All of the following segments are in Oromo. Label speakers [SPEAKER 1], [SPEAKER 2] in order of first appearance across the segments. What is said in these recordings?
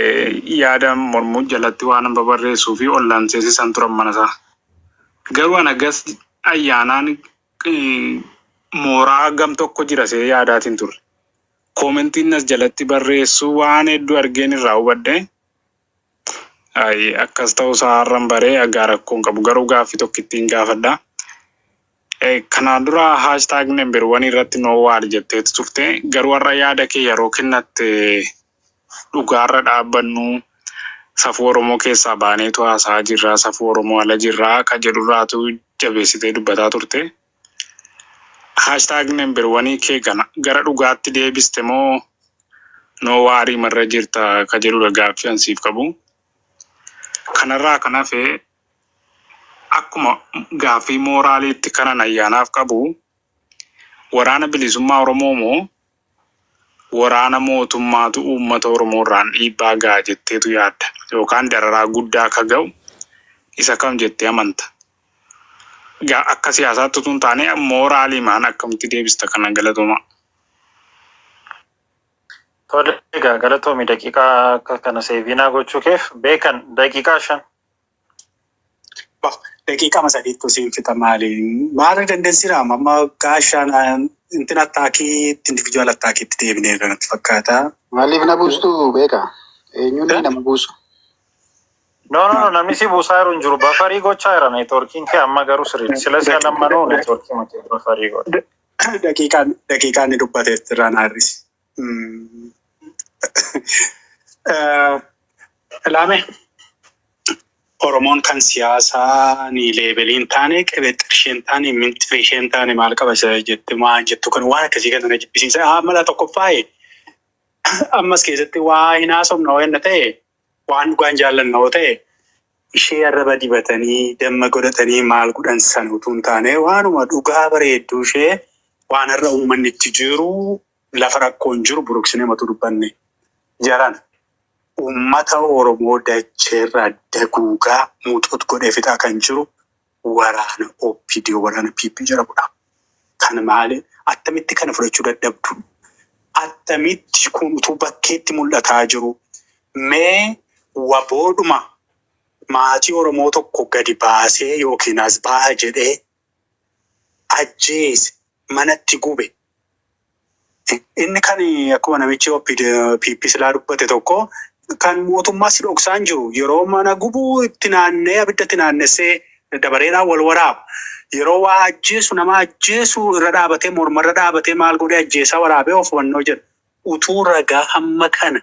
[SPEAKER 1] Yaada mormuu jalatti waan babarreessuu fi ollaan seesisan turan mana isaa. Garuu ana gas ayyaanaan mooraa gam tokko jira see yaadaatiin turre. Commentiin as jalatti barreessuu waan hedduu argeen irraa hubadhe. Akkas ta'uu isaa har'an baree agaa rakkoon qabu, garuu gaaffii tokko ittiin gaafadha. Kanaan dura #number1 irratti no war jetteetu turte, garuu har'a yaada kee yeroo kennatte dhugaarra dhaabbannu, safuu Oromoo keessaa baaneetu haasa'aa jirra, safuu Oromoo ala jirra ka jedhurraatu jabeessitee dubbataa turte. #number1 kee kana gara dhugaatti deebiste moo no warii marra jirta ka jedhudha gaaffii an siif qabu. Kanarraa kan hafe, akkuma gaaffii moraliitti kanan ayyaanaaf qabu, waraana bilisummaa Oromoo moo waraana mootummaatu uummata Oromoo irraan dhiibbaa ga'a jetteetu yaadda, yookaan dararaa guddaa ka ga'u isa kam jettee amanta? Akka siyaasaatti utuu hin taane moraliimaan akkamitti deebista kana? Galatoomaa.
[SPEAKER 2] Tole egaa, galatoomi daqiiqaa akka kana save gochuu keef. Beekan, daqiiqaa 5.
[SPEAKER 3] Daqiiqaa sadiitti siin fixa. Maali maali dandeessira amma gaashaan intin attackiitti, individual attackiitti deebineerra natti fakkaata.
[SPEAKER 4] Maaliif na buustu, beeka? Eenyuun nama buusu?
[SPEAKER 2] No, no, no, namni si buusaa jiru hin jiru. Buffer gochaa jira networkiin kee amma garuu sirriidha. Sila si'a lammanuu networkii makee buffer godhe.
[SPEAKER 3] Daqiiqaan inni dubbateetti irraa na hir'isi. Ilaame, Oromoon kan siyaasaa ni labeliin taane, qibexxirshee hin taane, mintifeeshee hin taane maal qaba jette waan jettu kan waan akkasii kana na jibbisiisa. Mala tokkoffaa'e, ammas keessatti waa hin haasofna yoo inni ta'e, waan dhugaan jaallanna yoo ta'e, ishee arraba dibatanii damma godhatanii maal godhan sana utuu hin taane, waanuma dhugaa bareedduu ishee waan har'a uummanni itti jiru, lafa rakkoon jiru buruqsinee matu dubbanne. Jaran, uummata Oromoo dacheerraa daguugaa muuxut godhee fixaa kan jiru waraana OPDO, waraana PP jedhamudha. Kana maali? Attamitti kana fudhachuu dadhabdu? Attamitti kun utuu bakkeetti mul'ataa jiru? Mee waboodhuma maatii Oromoo tokko gadi baasee yookiin as ba'a jedhee ajjeese, manatti gube. Inni kan akkuma namichi PP silaa dubbate tokko, kan mootummaa si dhoksaan jiru, yeroo mana gubuu itti naannee abidda itti naannessee dabareedhaan wal waraaba. Yeroo waa ajjeesu, nama ajjeesu irra dhaabatee, mormarra dhaabatee maal godhee ajjeesaa waraabee of hubannoo jedha. Utuu ragaa hamma kana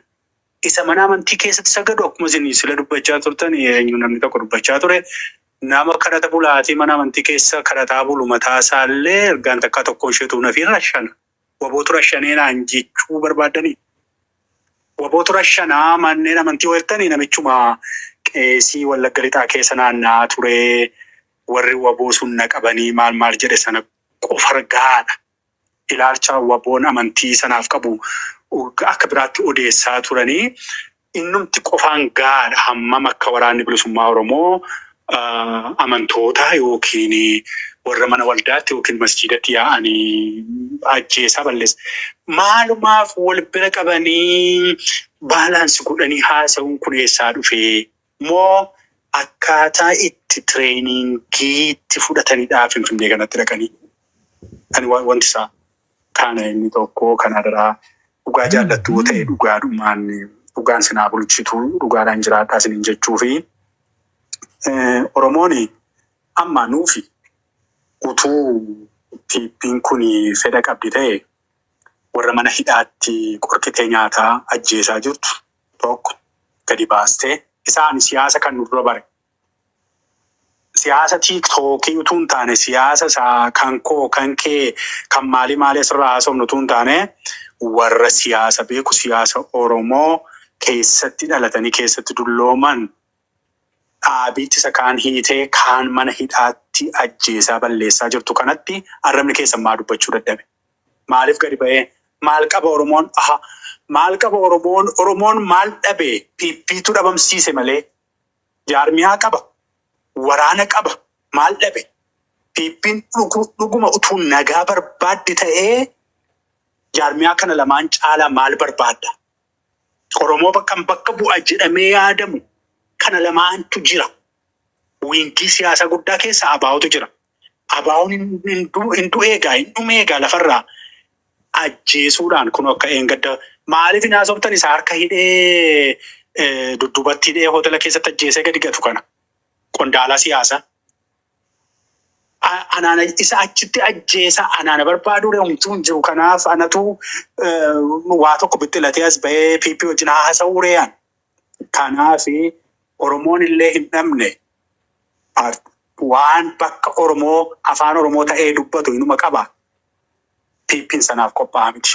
[SPEAKER 3] isa mana amantii keessatti sagadu, akkuma isin sila dubbachaa turtan, eenyu namni tokko dubbachaa ture, nama kadhata bulaatii mana amantii keessa kadhataa bulu mataa isaallee ergaan takkaa tokkoon isheetu nafi rashana. Wabootu rashanee naan jechuu barbaadanii. Wabootu rashanaa manneen amantii weertanii, namichuma qeesii Wallagga Lixaa keessa naanna'aa ture, warri waboo sun naqabanii maal maal jedhe sana qofa ragaadha. Ilaalcha waboon amantii sanaaf qabu akka biraatti odeessaa turanii, innumti qofaan gahaadha hammam akka waraanni bilisummaa Oromoo amantoota yookiin warra mana waldaatti yookiin masjiidatti yaa'anii ajjeesaa balleessa. Maalumaaf wal bira qabanii balance godhanii haasa'uun kun eessaa dhufee? Moo akkaataa itti trainingii itti fudhatanidhaa Finfinnee kanatti dhaqanii? Kan wanti isaa kana inni tokko kanarraa dhugaa jaallattuu ta'e, dhugaadhumaan dhugaan sinaa bulchitu, dhugaadhaan jiraadhaa isiniin jechuu fi Oromoon amma nuufi utuu PP'n kun fedha qabdi ta'e, warra mana hidhaatti qorqitee nyaataa ajjeesaa jirtu tokko gadi baastee isaan siyaasa kan nu dura bare. Siyaasa TikTokii utuu hin taane, siyaasa isaa kan koo, kan kee, kan maalii maalii asirraa haasofnu utuu hin taane, warra siyaasa beeku, siyaasa Oromoo keessatti dhalatanii keessatti dullooman, dhaabiitti isa kaan hiitee kaan mana hidhaatti ajjeesaa balleessaa jirtu kanatti arrabni keessan maa dubbachuu dadhabe? Maaliif gadi ba'ee maal qaba Oromoon? Aha, maal qaba Oromoon? Oromoon maal dhabe? PPtu dhabamsiise malee jaarmiyaa qaba, waraana qaba, maal dhabe? PPn dhuguma utuu nagaa barbaadde ta'ee, jaarmiyaa kana lamaan caalaa maal barbaadda? Oromoo bakka bu'a jedhamee yaadamu kana lamaantu jira. Wingii siyaasaa guddaa keessa ABOtu jira. ABOn hin du'eegaa, hin dhumeegaa, lafarraa ajjeesuudhaan kun akka eengadda maaliif hin haasoftan? Isa harka hidhee, dudduubatti hidhee, hoteela keessatti ajjeesee gadi gatu kana qondaala siyaasaa. Anaana isa achitti ajjeesa anaana barbaaduu homtuu hin jiru. Kanaaf anatu waa tokko bixxilatee as bahee PP wajjin haasa'uu re'an. Kanaaf Oromoon illee hin dhabne, waan bakka Oromoo afaan Oromoo ta'ee dubbatu inuma qaba. PP'n sanaaf qophaa'aa miti.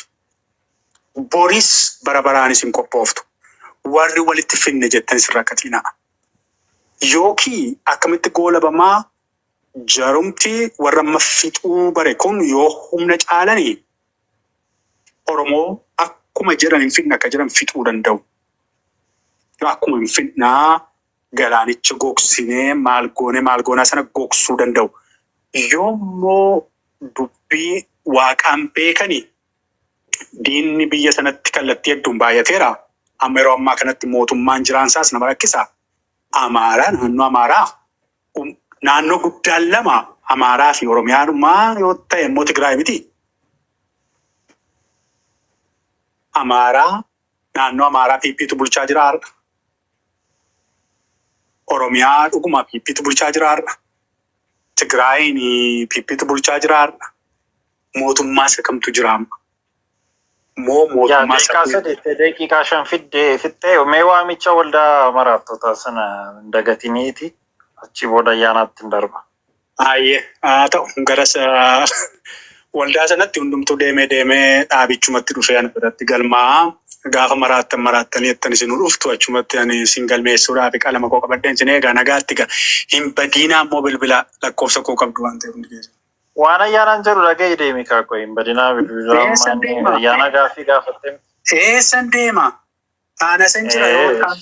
[SPEAKER 3] Boris bara baraanis hin qophooftu. Warri walitti finne jettan isin rakkatinaa. Yookiin akkamitti goolabamaa jarumti warra amma fixuu bare kun yoo humna caalanii Oromoo akkuma jedhan hin fidna akka jedhan fixuu danda'u. Akkuma hin fidnaa galaanicha gogsinee maal goone maal goonaa sana gogsuu danda'u. Yoommoo dubbii waaqaan beekanii diinni biyya sanatti kallattii hedduun baay'ateera. Amma yeroo ammaa kanatti mootummaan jiraansaas nama rakkisa. Amaaraa, naannoo Amaaraa, naannoo guddaan lama Amaaraa fi Oromiyaadhumaa yoo ta'e immoo Tigraay miti. Amaaraa, naannoo Amaaraa PPtu bulchaa jira har'a. Oromiyaa dhuguma PPtu bulchaa jira har'a. Tigraayin PPtu bulchaa jira har'a. Mootummaa isa kamtu jira amma? Moo
[SPEAKER 2] Yaa
[SPEAKER 3] mootummaa
[SPEAKER 2] daqiiqaa 3, daqiiqaa 5 fiddee fixxee, mee waamicha waldaa maraattota sana hin dagatiniiti, achi booda ayyaanaatti hin darba.
[SPEAKER 3] Baay'ee haa ta'u, gara waldaa sanatti hundumtuu deemee deemee dhaabichumatti dhufee ana biratti galmaa gaafa maraattan maraattanii jettan isin dhuftu, achumatti ani isin galmeessuudhaaf qalama koo qabadheen isin eegaa. Nagaatti ga, hin badiinaa immoo, bilbila lakkoofsa koo qabdu waan ta'eef hundi keessan.
[SPEAKER 2] Waan ayyaanaan jedhu dhaga'i deemi kaakoo, hin badinaa bilbila.
[SPEAKER 3] Eessan
[SPEAKER 2] Ammaan
[SPEAKER 3] deema?
[SPEAKER 2] Ayyaana gaaffii gaafatte.
[SPEAKER 3] Eessan deema? Taana san jira yoo ta'an.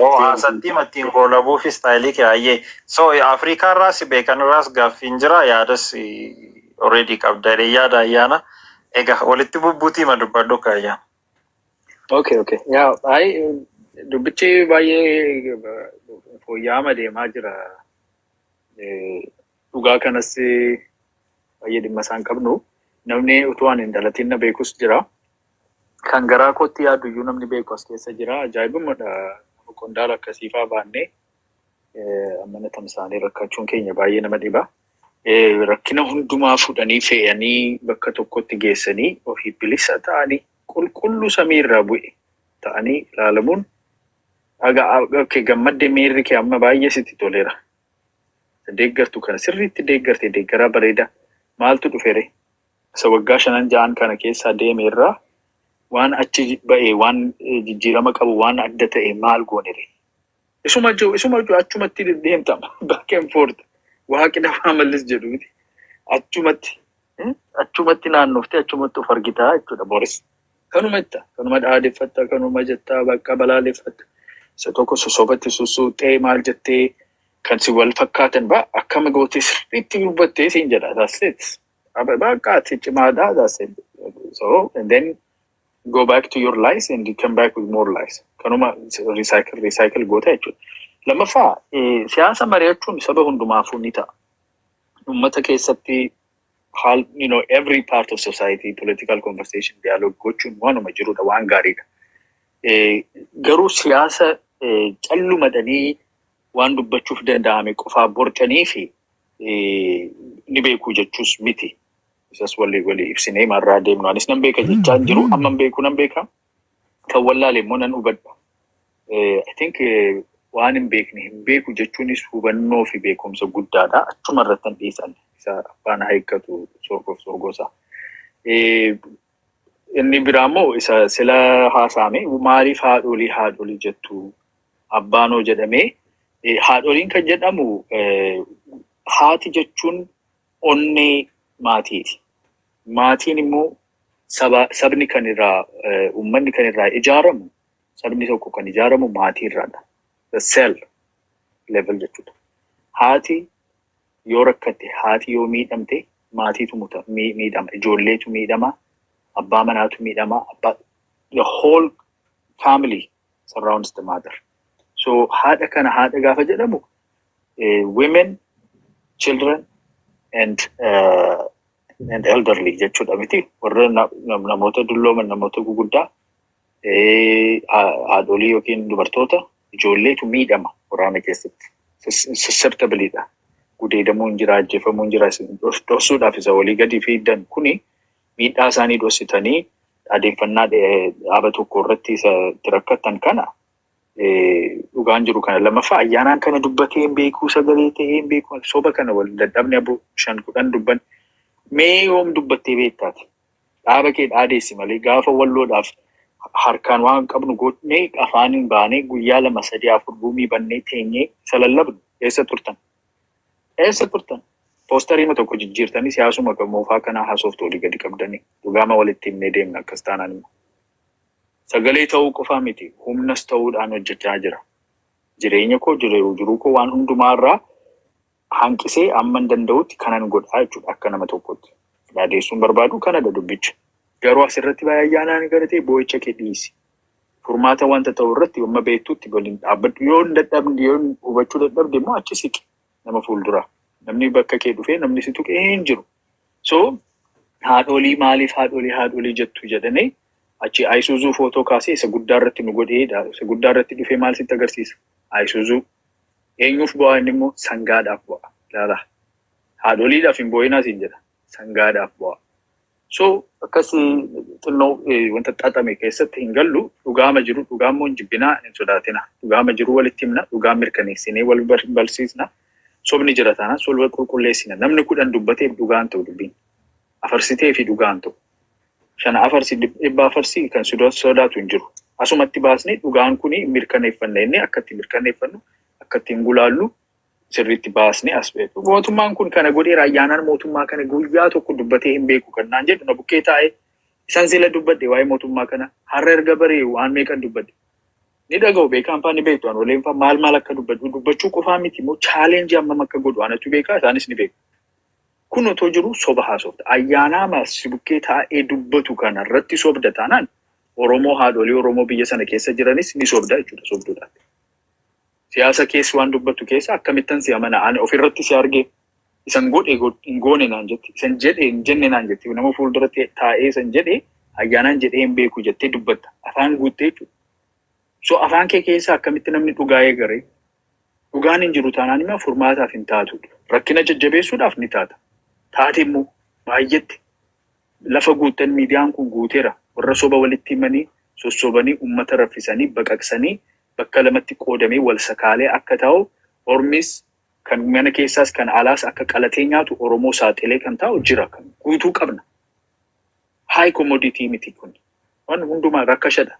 [SPEAKER 2] Oo, haasatti mattiin goolabuuf istaayilii kee hayyee. So Afrikaa irraas beekan irraas gaaffiin jira, yaadas already qabda jedhee yaada ayyaana. Egaa walitti bubbuutii ma dubbadhu akka ayyaana.
[SPEAKER 5] Okay. Yaa, ay, dubbichi baay'ee fooyya'ama deemaa jira. Dhugaa kanas baay'ee dhimma isaan qabnu. Namni utuu ani hin dhalatin na beekus jira. Kan garaa kootti yaadu iyyuu namni beeku as keessa jira. Ajaa'ibumadha. Nama qondaala akkasiifaa baannee ammana tamsaanii rakkachuun keenya baay'ee nama dhiba. Rakkina hundumaa fudhanii fe'anii bakka tokkotti geessanii ofii bilisa ta'anii qulqulluu samii irraa bu'e ta'anii ilaalamuun okay, gammadde, miirri kee amma baay'ee sitti toleera. Deeggartu kana sirriitti deeggarte, deeggaraa bareeda. Maaltu dhufere? Isa waggaa shanan ja'an kana keessaa deeme irraa waan achi ba'e, waan jijjiirama qabu, waan adda ta'e maal goonere? Isuma jiru, isuma jiru, achumatti deemtama. Back and forth. Waaqni namaa mallis jedhu miti. Achumatti achumatti naannoftee achumatti of argitaa jechuudha boris. Kanuma jetta, kanuma dhaadeffatta, kanuma jettaa, bakka balaaleffatta. Isa tokko sosobatti sussuuxxee maal jettee kan si wal fakkaatan ba akkama gootee sirriitti dubbattee siin jedha. That's it. Bakka ati cimaadha. That's it. So and then go back to your lies and you come back with more lies. Kanuma recycle recycle goota jechuudha. Lammaffaa, siyaasa mari'achuun saba hundumaafuu ni ta'a. Uummata keessatti haal every part of society political conversation, dialogue gochuun waanuma jirudha, waan gaariidha. Garuu siyaasa callumadhanii waan dubbachuuf danda'ame qofaa borcanii fi ni beeku jechuus miti. Isas walii walii ibsinee marraa deemnu. Anis nan beeka jechaa hin jiru. Amma hin beeku nan beeka. Kan wallaale immoo nan hubadha. I think waan hin beekne hin beeku jechuunis hubannoo fi beekumsa guddaadha. Achuma irratti hin dhiisan. Isa abbaan haa hiikkatu sorgoof sorgoosaa. Inni biraa immoo isa sila haasa'ame, maaliif haadholii haadholii jettu, abbaanoo jedhamee, haadholiin kan jedhamu, haati jechuun onnee maatiiti. Maatiin immoo saba, sabni kan irraa, uummanni kan irraa ijaaramu, sabni tokko kan ijaaramu maatii irraadha. The cell level jechuudha. Haati yoo rakkatte, haati yoo miidhamte, maatiitu miidhama, ijoolleetu miidhama, abbaa manaatu miidhama, abbaa, the whole Family surrounds the mother. So haadha kana, haadha gaafa jedhamu, women, children and elderly jechuudha miti. Warra namoota dullooman, namoota guguddaa, haadholii yookiin dubartoota, ijoolleetu miidhama waraana keessatti. Susceptibleidha. Gudeedamuun jira, ajjeefamuun jira, dhoksuudhaaf isa walii gadi fiidan kuni miidhaa isaanii dhoksitanii adeemfannaa dhaaba tokko irratti isa itti rakkatan kana dhugaan jiru kana. Lammaffaa, Ayyaanaan kana dubbatee hin beekuu, sagalee ta'ee hin beeku, soba kana wal dadhabne abu 5 10 dubban. Mee yoom dubbattee beektaati? Dhaaba kee dhaadeessi malee gaafa walloodhaaf harkaan waan qabnu goonee afaaniin baanee guyyaa 2 3 4 guumii bannee teenyee isa lallabnu eessa turtan? Eessa turtan? Poostariima tokko jijjiirtanii siyaasuma moofaa kanaa haasoftu olii gadi qabdanii dhugaama walitti himnee deemna akkas taanaan immoo. Sagalee ta'uu qofaa miti, humnas ta'uudhaan hojjechaa jira. Jireenya koo, jiruu koo, waan hundumaarraa hanqisee amma hin danda'utti kanan godhaa jechuudha akka nama tokkotti. Dhaadeessuun barbaadu kanadha dubbicha. Garuu asirratti baay'ee Ayyaanaan garatee boo'icha kee dhiisi. Furmaata wanta ta'u irratti yommuu beektutti waliin dhaabbadhu. Yoo hin dadhabne, yoo hubachuu dadhabde immoo achi siqi nama fuuldura. Namni bakka kee dhufee namni si tuqee hin jiru. So haadholii maaliif haadholii haadholii jettu jedhanii achi Ayisuuzuu footoo kaasee isa guddaa irratti nu godheedha. Isa guddaa irratti dhufee maal sitti agarsiisa? Ayisuuzuu. Eenyuuf bu'aa inni immoo? Sangaadhaaf bu'a. Ilaala. Haadholiidhaaf hin bu'inaa siin jedha. Sangaadhaaf bu'a. So akkas xinnoo wanta xaxame keessatti hin gallu. Dhugaama jiru, dhugaa immoo hin jibbinaa, hin sodaatina. Dhugaama jiru walitti himna, dhugaa mirkaneessinee wal barsiisna. Sobni jira taanaan soba qulqulleessina. Namni 10 dubbateef dhugaan ta'u dubbiin. Afarsitee fi dhugaan ta'u. Shana afarsi, 100 afarsi, kan sodaatu hin jiru. Asumatti baasnee dhugaan kuni mirkaneeffanna inni akka itti mirkaneeffannu, akka ittiin gulaallu sirriitti baasnee as beeku. Mootummaan kun kana godheera, Ayyaanaan mootummaa kana guyyaa tokko dubbatee hin beeku kan naan jedhu na bukkee taa'ee isan sila dubbadhe waa'ee mootummaa kana har'a erga baree waan meeqan dubbadhe. Ni dhaga'u, beekaan faa ni beektu, an oleen faa maal maal akka dubbadhu. Dubbachuu qofaa miti immoo challenge hammam akka godhu anatu beekaa, isaanis ni beeku. Kun otoo jiru soba haasofta. Ayyaanaa si bukkee taa'ee dubbatu kana irratti sobda taanaan Oromoo, haadholii Oromoo biyya sana keessa jiranis ni sobda jechuudha sobduudhaan. Siyaasa keessa waan dubbatu keessa akkamittan si amana? Ani ofirratti si argee isan godhe hin goone naan jetti, isan jedhe hin jenne naan jetti, nama fuulduratti taa'ee isan jedhe Ayyaanaan jedhee hin beeku jettee dubbatta. Afaan guuttee jechuudha. So afaan kee keessa akkamitti namni dhugaa eegare? Dhugaan hin jiru taanaan immoo furmaataaf hin taatu. Rakkina jajjabeessuudhaaf ni taata. Taate immoo baay'eetti lafa guuttan, miidiyaan kun guuteera. Warra soba walitti himanii, sossobanii, uummata raffisanii, baqaqsanii, bakka lamatti qoodamee wal sakaalee akka taa'u, ormis kan mana keessaas kan alaas akka qalatee nyaatu Oromoo saaxilee kan taa'u jira. Kan guutuu qabna. High commodity miti kun. Waan hundumaa rakkashadha.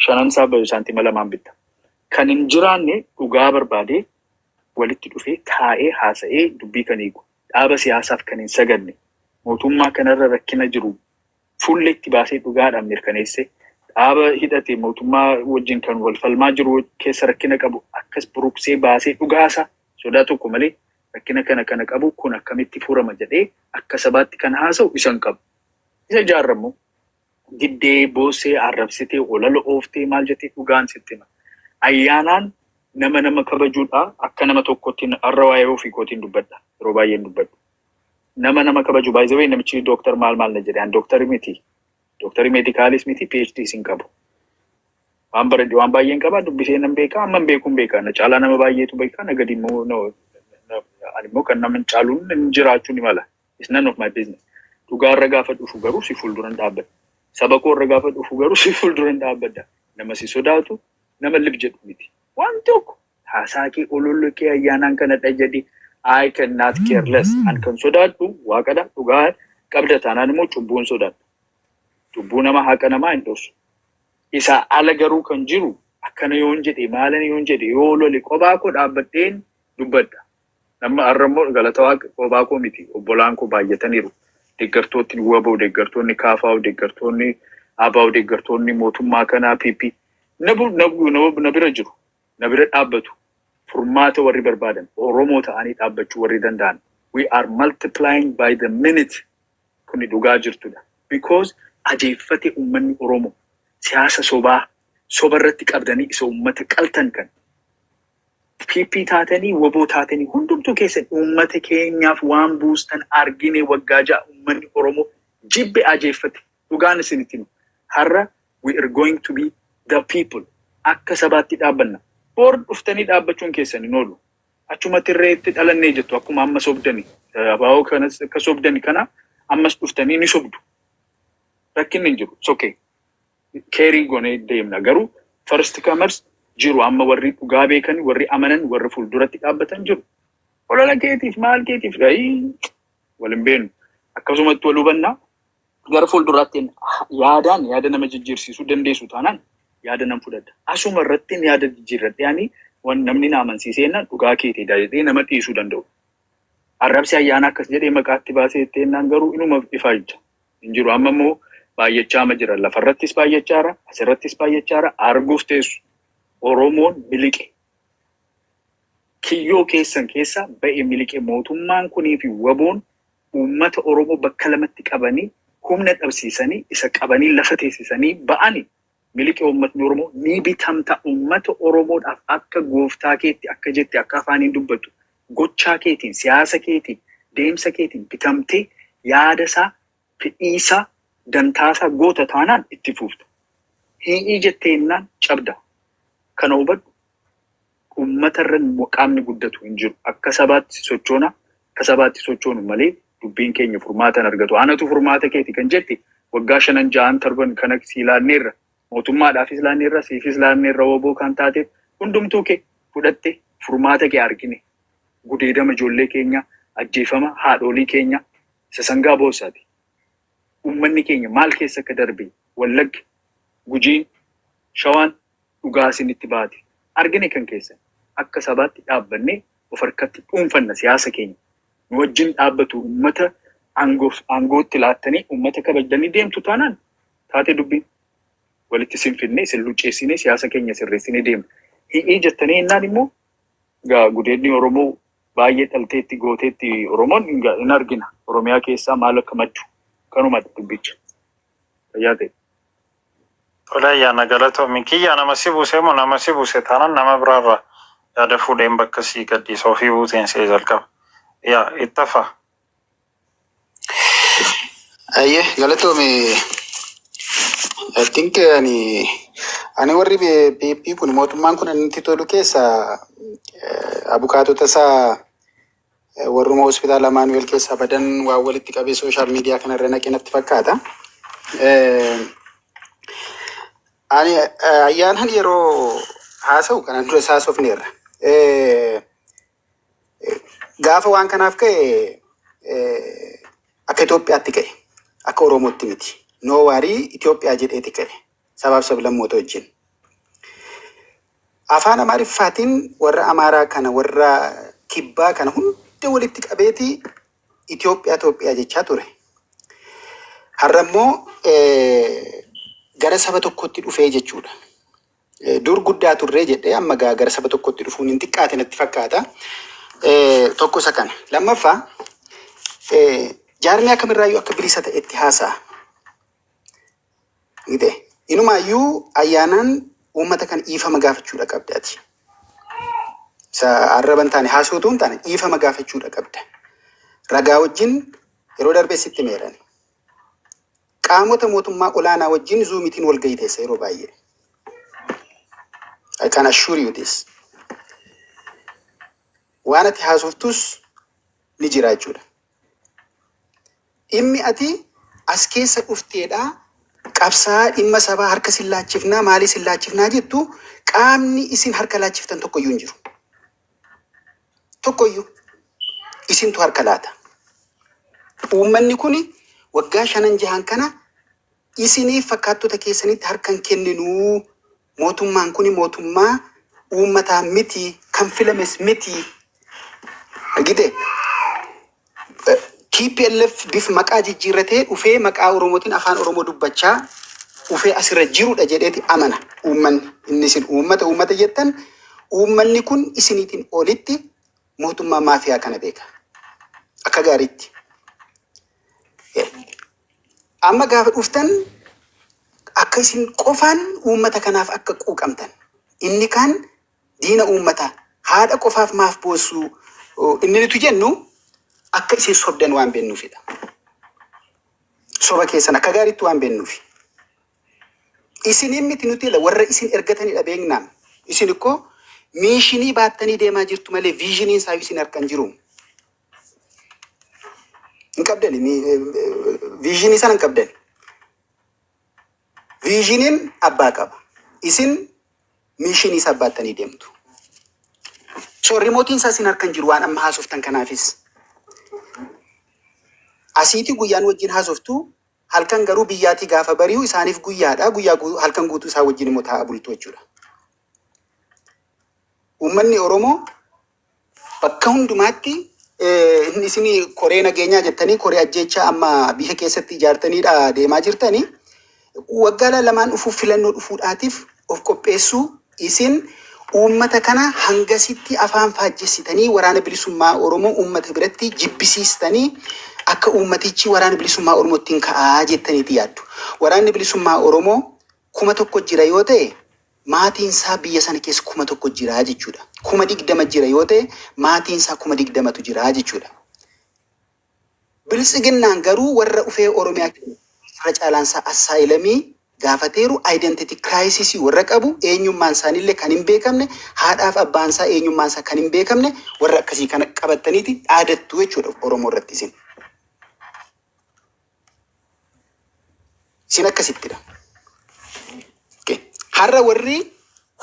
[SPEAKER 5] Shanansaa bayu saantima 2n bitta. Kan hin jiraanne dhugaa barbaadee walitti dhufee taa'ee haasa'ee dubbii kan hiiku. Dhaaba siyaasaaf kan hin sagadne. Mootummaa kanarra rakkina jiru fuulleetti baasee dhugaadhaan mirkaneessee, dhaaba hidhate mootummaa wajjin kan wal falmaa jiru keessa rakkina qabu akkas buruqsee baasee dhugaasa sodaa tokko malee rakkina kana kana qabu kun akkamitti furama jedhee akka sabaatti kan haasa'u isa hin qabu. Isa ijaarramu diddee, boossee, arrabsitee, olala ooftee, maal jettee, dhugaan sitti hima. Ayyaanaan nama nama kabajuudha. Akka nama tokkotti har'a waa'ee ofii kootiin dubbadha. Yeroo baay'een dubbadhu. Nama nama kabaju, by the way, namichi dooktar maal maal na jedhe, an dooktarii miti. Dooktarii meedikaalis miti, PhD sin qabu. Waan baradhe waan baay'een qaba, dubbisee nan beeka, amma beekuun beeka. Na caalaa nama baay'eetu beeka, na gadi immoo ani immoo kan nama hin caaluun hin jiraachuu ni mala. It's none of my business. Dhugaarra gaafa dhufu garuu si fuulduran dhaabbadha. Saba koorra gaafa dhufu garuu si fuulduran dhaabbadha. Nama si sodaatu, nama lib jedhu miti. Waan tokko haasaa kee, ololla kee, Ayyaanaan kanadha jedhi. I cannot care less. An kan sodaadhu Waaqadha. Dhugaa qabda taanaan immoo cubbuun sodaadha. Cubbuu nama, haqa namaa hin dhoksu. Isaa ala garuu kan jiru akkana yoon jedhe, maalan yoon jedhe, yoo lole qophaa koo dhaabbadheen dubbadha. Nama har'a immoo galata Waaqa qophaa koo miti, obbolaan koo baay'ataniiru. Deeggartootni WBO, deeggartoonni KFO, deeggartoonni ABO, deeggartoonni mootummaa kanaa PP na bira jiru. Na bira dhaabbatu. Furmaata warri barbaadan Oromoo ta'anii dhaabbachuu warri danda'an. We are multiplying by the minute. Kuni dhugaa jirtudha. Because ajeeffate uummanni Oromoo siyaasa sobaa Soba irratti qabdanii isa uummata qaltan kan. PP taatanii, waboo taatanii, hundumtuu keessan uummata keenyaaf waan buustan argine. Waggaa 6 uummanni Oromoo jibbe, ajeeffate. Dhugaan isinitti himu. Har'a we are going to be the people. Akka sabaatti dhaabbanna. Boor dhuftanii dhaabbachuun keessan hin oolu. Achuma tirreetti dhalannee jettu, akkuma amma sobdani. Abaa'oo kanas akka sobdani kana ammas dhuftanii ni sobdu. Rakkinni hin jiru. It's okay. Keerii goonee deemna. Garuu first comers jiru, amma warri dhugaa beekan, warri amanan, warri fuulduratti dhaabbatan jiru. Olola keetiif maal keetiif gahii wal hin beeknu. Akkasumatti wal hubannaa gara fuulduraatti yaadaan yaada nama jijjiirsiisuu dandeessu taanaan yaada nan fudhadha. Asuma irratti yaada jijjiirradhe, ani wan namni na amansiisee dhugaa keetii jedhee nama dhiisuu danda'u. Arrabsi ayyaana akkas jedhee maqaatti baasee itti garuu inuma ifaajja. Hin jiru, amma immoo baay'achaa ma jira, lafarrattis baay'achaara, asirrattis baay'achaara, arguuf teessu. Oromoon miliqe. Kiyyoo keessan keessa ba'e, miliqe. Mootummaan kunii fi waboon uummata Oromoo bakka lamatti qabanii, humna dhabsiisanii, isa qabanii lafa teessisanii ba'anii miliqe. Uummatni Oromoo ni bitamta. Uummata Oromoodhaaf akka gooftaa keetti akka jette, akka afaaniin dubbattu, gochaa keetiin, siyaasa keetiin, deemsa keetiin bitamtee yaada isaa, fedhii isaa, dantaasaa goota taanaan itti fuufta. Hi'ii jetteennaan cabda. Kana hubadhu. Uummata irra qaamni guddatu hin jiru. Akka sabaatti sochoona, akka sabaatti sochoonu malee dubbiin keenya furmaata hin argatu. Anatu furmaata keeti kan jette waggaa shanan ja'an tarban kana sii laanneerra. Mootummaadhaafis laanneerra, siifis laanneerra, woboo kan taateef hundumtuu kee fudhatte, furmaata kee argine. Gudeedama ijoollee keenya, ajjeefama haadholii keenya, isa sangaa boossaati. Uummanni keenya maal keessa akka darbe, Wallaggi, Gujiin, Shawaan dhugaa isinitti baate. Argine kan keessan. Akka sabaatti dhaabbannee of harkatti dhuunfanna siyaasa keenya. Nu wajjin dhaabbatu uummata aangootti laattanii uummata kabajanii deemtu taanaan taate dubbiin. Walitti sinfinnee, sin lucceessinee, siyaasa keenya sirreessinee deemna. Hi'ii jettanii jennaan immoo gudeedni Oromoo baay'ee dhalteetti gooteetti Oromoon hin argina. Oromiyaa keessaa maal akka maddu kanuma dubbicha. Fayyaa ta'e.
[SPEAKER 2] Tole, ayyaana galatoomi. Kiyya, nama si buuse moo nama si buuse taanaan nama biraarraa yaada fuudheen bakka sii gadhiisa, ofii buuteen see jalqaba. Yaa ittafa.
[SPEAKER 4] Ayyee, galatoomi. I think ani warri PP kun, mootummaan kun inni tolu keessa abukaatota isaa warruma hospitaala Amaanu'el keessaa badan waan walitti qabee social media kanarra naqe natti fakkaata. Ani ayyaanan yeroo haasa'u kanaan dura haasofneerra. Gaafa waan kanaaf ka'e akka Itoophiyaatti ka'e, akka Oromootti miti. No waarii Itoophiyaa jedheeti ka'e sabaaf sablammoota wajjin. Afaan Amaariffaatiin warra Amaaraa kana, warra kibbaa kana hunda walitti qabeeti Itoophiyaa Itoophiyaa jechaa ture. Har'a immoo gara saba tokkotti dhufee jechuudha. Dur guddaa turree jedhee, amma gara saba tokkotti dhufuun hin xiqqaate natti fakkaata. Tokko isa kana. Lammaffaa, jaarmiyaa kamirraayyuu akka bilisa ta'etti haasa'a. Gite. Inumaayyuu ayyaanaan uummata kan dhiifama gaafachuudha qabda ati. Isa arraba hin taane haasootuu hin taane, dhiifama gaafachuudha qabda. Ragaa wajjin yeroo darbee sitti meeran. Qaamota mootummaa olaanaa wajjin Zoomiitiin wal gahii teessa yeroo baay'ee. I can assure you this. Waan ati haasoftus ni jira jechuudha. Dhimmi ati as keessa dhufteedha qabsaa dhimma sabaa harka sin laachifnaa, maalii sin laachifnaa jettu, qaamni isin harka laachiftan tokkoyyuu hin jiru. Tokkoyyuu isintu harka laata. Uummanni kun waggaa shanan jahan kana isiniif fakkaattota keessanitti harka hin kenninuu. Mootummaan kun mootummaa uummataa miti, kan filames miti. Argite? TPLF bif maqaa jijjiirratee dhufee maqaa Oromootiin afaan Oromoo dubbachaa dhufee asirra jirudha jedheeti amana uummanni. Inni isin uummata uummata jettan, uummanni kun isiniitiin olitti mootummaa maafiyaa kana beeka. Akka gaariitti. Amma gaafa dhuftan akka Akka isin qofaan uummata kanaaf akka quuqamtan. Inni kaan diina uummataa haadha qofaaf maaf boossuu inni nuti jennu akka isin sobdan waan beennuufidha. Soba keessan akka gaariitti waan beennuufi. Isiniin miti nuti warra isin ergatanidha beeknaan. Isin ikkoo missionii baattanii deemaa jirtu malee visioniin isaa isin harka hin jiru. Hin qabdani, visionii sana hin qabdani. Visioniin abbaa qaba. Isin missionii isaa baattanii deemtu. So remoteiin isaa isin harka hin jiru waan amma haasoftan kanaafis. Asiitii guyyaan wajjin haasoftu, halkan garuu biyyaatii gaafa bari'u isaaniif guyyaadha. Guyyaa halkan guutuu isaa wajjin immoo taa'aa bultu jechuudha. Uummanni Oromoo bakka hundumaatti inni isin koree nageenyaa jettanii koree ajjeechaa amma biyya keessatti ijaartaniidha deemaa jirtanii, waggaa 2n dhufuuf filannoo dhufuudhaatiif of qopheessuu. Isin uummata kana hangasitti afaan faajjessitanii Waraana Bilisummaa Oromoo uummata biratti jibbisiistanii akka uummatichi Waraana Bilisummaa Oromootti ka'aa jettaniiti yaaddu. Waraanni Bilisummaa Oromoo 1000 jira yoo ta'e, maatiin isaa biyya sana keessa 1000 jira jechuudha. 20,000 jira yoo ta'e, maatiin isaa 20,000tu jira jechuudha. Biltsiginnaan garuu warra ufee Oromiyaa irra caalaansaa asylumii gaafateeru, identity crisis warra qabu, eenyummaan isaaniillee kan hin beekamne, haadhaaf abbaan isaa eenyummaan isaa kan hin beekamne, warra akkasii kana qabattaniiti dhaadattu jechuudha Oromoo irratti isin. Isin akkasittidha. Okay. Har'a warri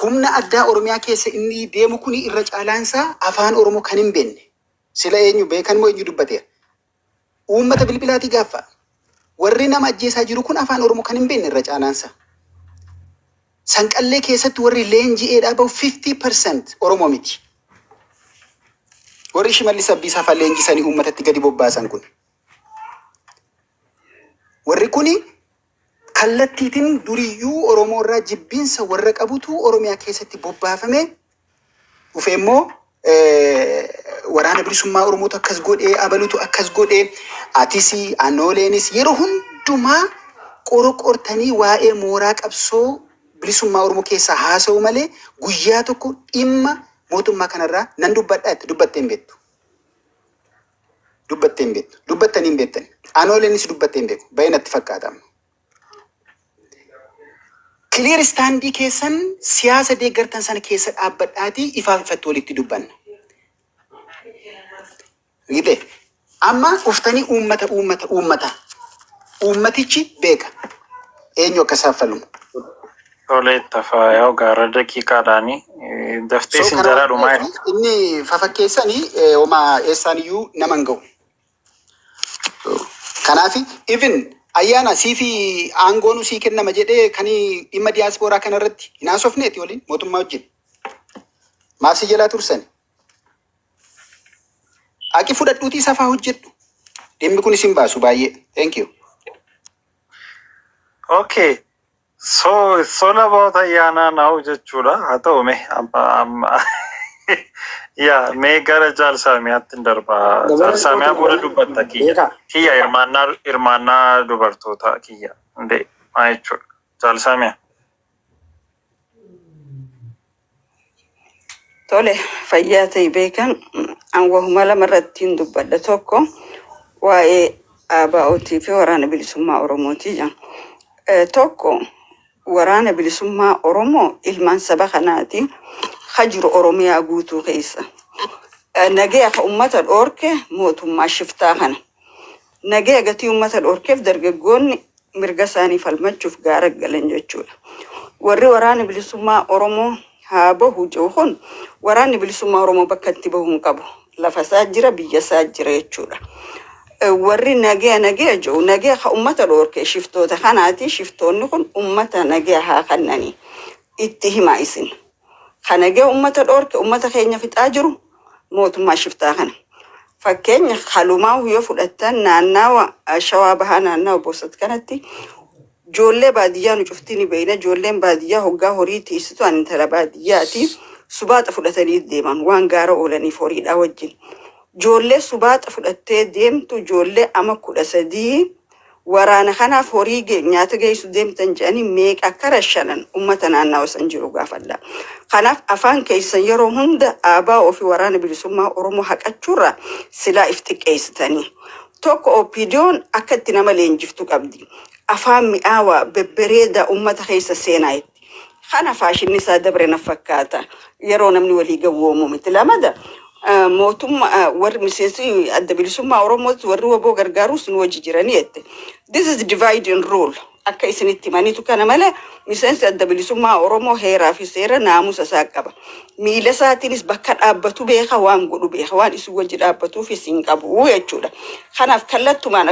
[SPEAKER 4] humna addaa Oromiyaa keessa inni deemu kuni irra caalaansaa afaan Oromoo kan hin beekne. Sila eenyu beekan moo eenyu dubbateera? Uummata bilbilaatii gaaffa. Warri nama ajjeesaa jiru kun afaan Oromoo kan hin beekne irra caalaansaa. Sanqallee keessatti warri leenji'eedhaa bahu 50% Oromoo miti. Warri Shimallis Abdiisaa fa'aa leenjisanii uummatatti gadi bobbaasan kun. Warri kuni kallattiitiin duriyyuu Oromoo irraa jibbiinsa warra qabutu Oromiyaa keessatti bobbaafame dhufee immoo Waraana Bilisummaa Oromootu akkas godhee, abalutu akkas godhee, atis anooleenis yeroo hundumaa qoroqortanii waa'ee mooraa qabsoo bilisummaa Oromoo keessaa haasa'u malee guyyaa tokko dhimma mootummaa kanarraa nan dubbadhaa itti dubbattee hin beektu. Dubbattee hin beektu. Dubbattanii hin beektan. Anooleenis dubbattee hin beeku. Baay'ee natti fakkaata. Clear standii keessan siyaasa deeggartan sana keessa dhaabbadhaatii ifaaf ifatti walitti dubbanna. Gite amma uftanii uummata uummata uummata uummatichi beeka eenyu akka isaaf falmu.
[SPEAKER 2] Tolee, tafaa gaara daqiiqaadhaani daftee
[SPEAKER 4] So
[SPEAKER 2] isin
[SPEAKER 4] kana
[SPEAKER 2] jalaa
[SPEAKER 4] waan
[SPEAKER 2] dhumaa.
[SPEAKER 4] ta'eef inni fafakkeessanii homaa eessaan iyyuu nama hin ga'u. Kanaaf even ayyaana sii fi aangoon sii kennama jedhee kan dhimma diyaaspooraa kanarratti hin haasofneeti waliin mootummaa wajjin. Maaf si jalaa tursani? Aqi fudhadhuutii safaa hojjedhu. Dhimmi kun isin baasu baay'ee. Thank you.
[SPEAKER 2] Okay. So it's all about ayyaana now jechuudha. Haa ta'u mee amma amma yaa mee gara jaalsaamiyaatti hin darba. Jaalsaamiyaa booda dubbatta kiyya.
[SPEAKER 6] Beekaa.
[SPEAKER 2] Kiyya hirmaannaa dubartoota kiyya. Hundee maa jechuudha. Jaalsaamiyaa.
[SPEAKER 7] Tole, fayyaa ta'e beekan. An wahuma lama irratti hin dubbadha. Tokko waa'ee ABO'tii fi Waraana Bilisummaa Oromooti jedha. Tokko, Waraana Bilisummaa Oromoo ilmaan saba kanaati ka jiru Oromiyaa guutuu keessa. Nagaya ka uummata dhoorke mootummaa shiftaa kana. Nagaya gatii uummata dhoorkeef dargaggoonni mirga isaanii falmachuuf gaara galan jechuudha. Warri Waraana Bilisummaa Oromoo haa bahu jiru kun, Waraanni Bilisummaa Oromoo bakka itti bahu hin qabu. Lafa isaa jira, biyya isaa jira jechuudha. Warri nagaya nagaya jiru, nagaya ka uummata dhoorke shiftoota kanaati. Shiftoonni kun uummata nagaya haa kennanii itti himaa isin. Ka nagaya uummata dhoorke, uummata keenya fixaa jiru mootummaa shiftaa kana. Fakkeenya halumaa yoo fudhattan, naannawa Shawaa Bahaa, naannawa Bosat kanatti ijoollee baadiyyaa nu cuftii ni beekna. Ijoolleen baadiyyaa hoggaa horii tiisitu, ani intala baadiyyaati, subaaxa fudhatanii deeman waan gaara oolaniif horiidhaa wajjin. Ijoollee subaaxa fudhattee deemtu, ijoollee ama 13. Waraana kanaaf horii nyaata geessu deemtan jedhanii meeqa akka rashanan uummata naannawa san jiru gaafadha. Kanaaf afaan keessan yeroo hunda ABO fi Waraana Bilisummaa Oromoo haqachuurra silaa if xiqqeessitanii. Tokko OPDOn akka itti nama leenjiftu qabdi. Afaan mi'aawaa bebbereedaa uummata keessa seenaa itti. Kana faashinni isaa dabre na fakkaata. Yeroo namni walii gawwoomu miti. Lamada mootummaa warri miseensi Adda Bilisummaa Oromoos warri WBO gargaarus nu wajji jiranii jette. This is divide and rule. Akka isinitti himaniitu kana malee miseensi Adda Bilisummaa Oromoo heeraa fi seera naamusa isaa qaba. Miila isaatiinis bakka dhaabbatu beeka, waan godhu beeka, waan isin wajji dhaabbatuuf isin qabu jechuudha. Kanaaf kallattumaan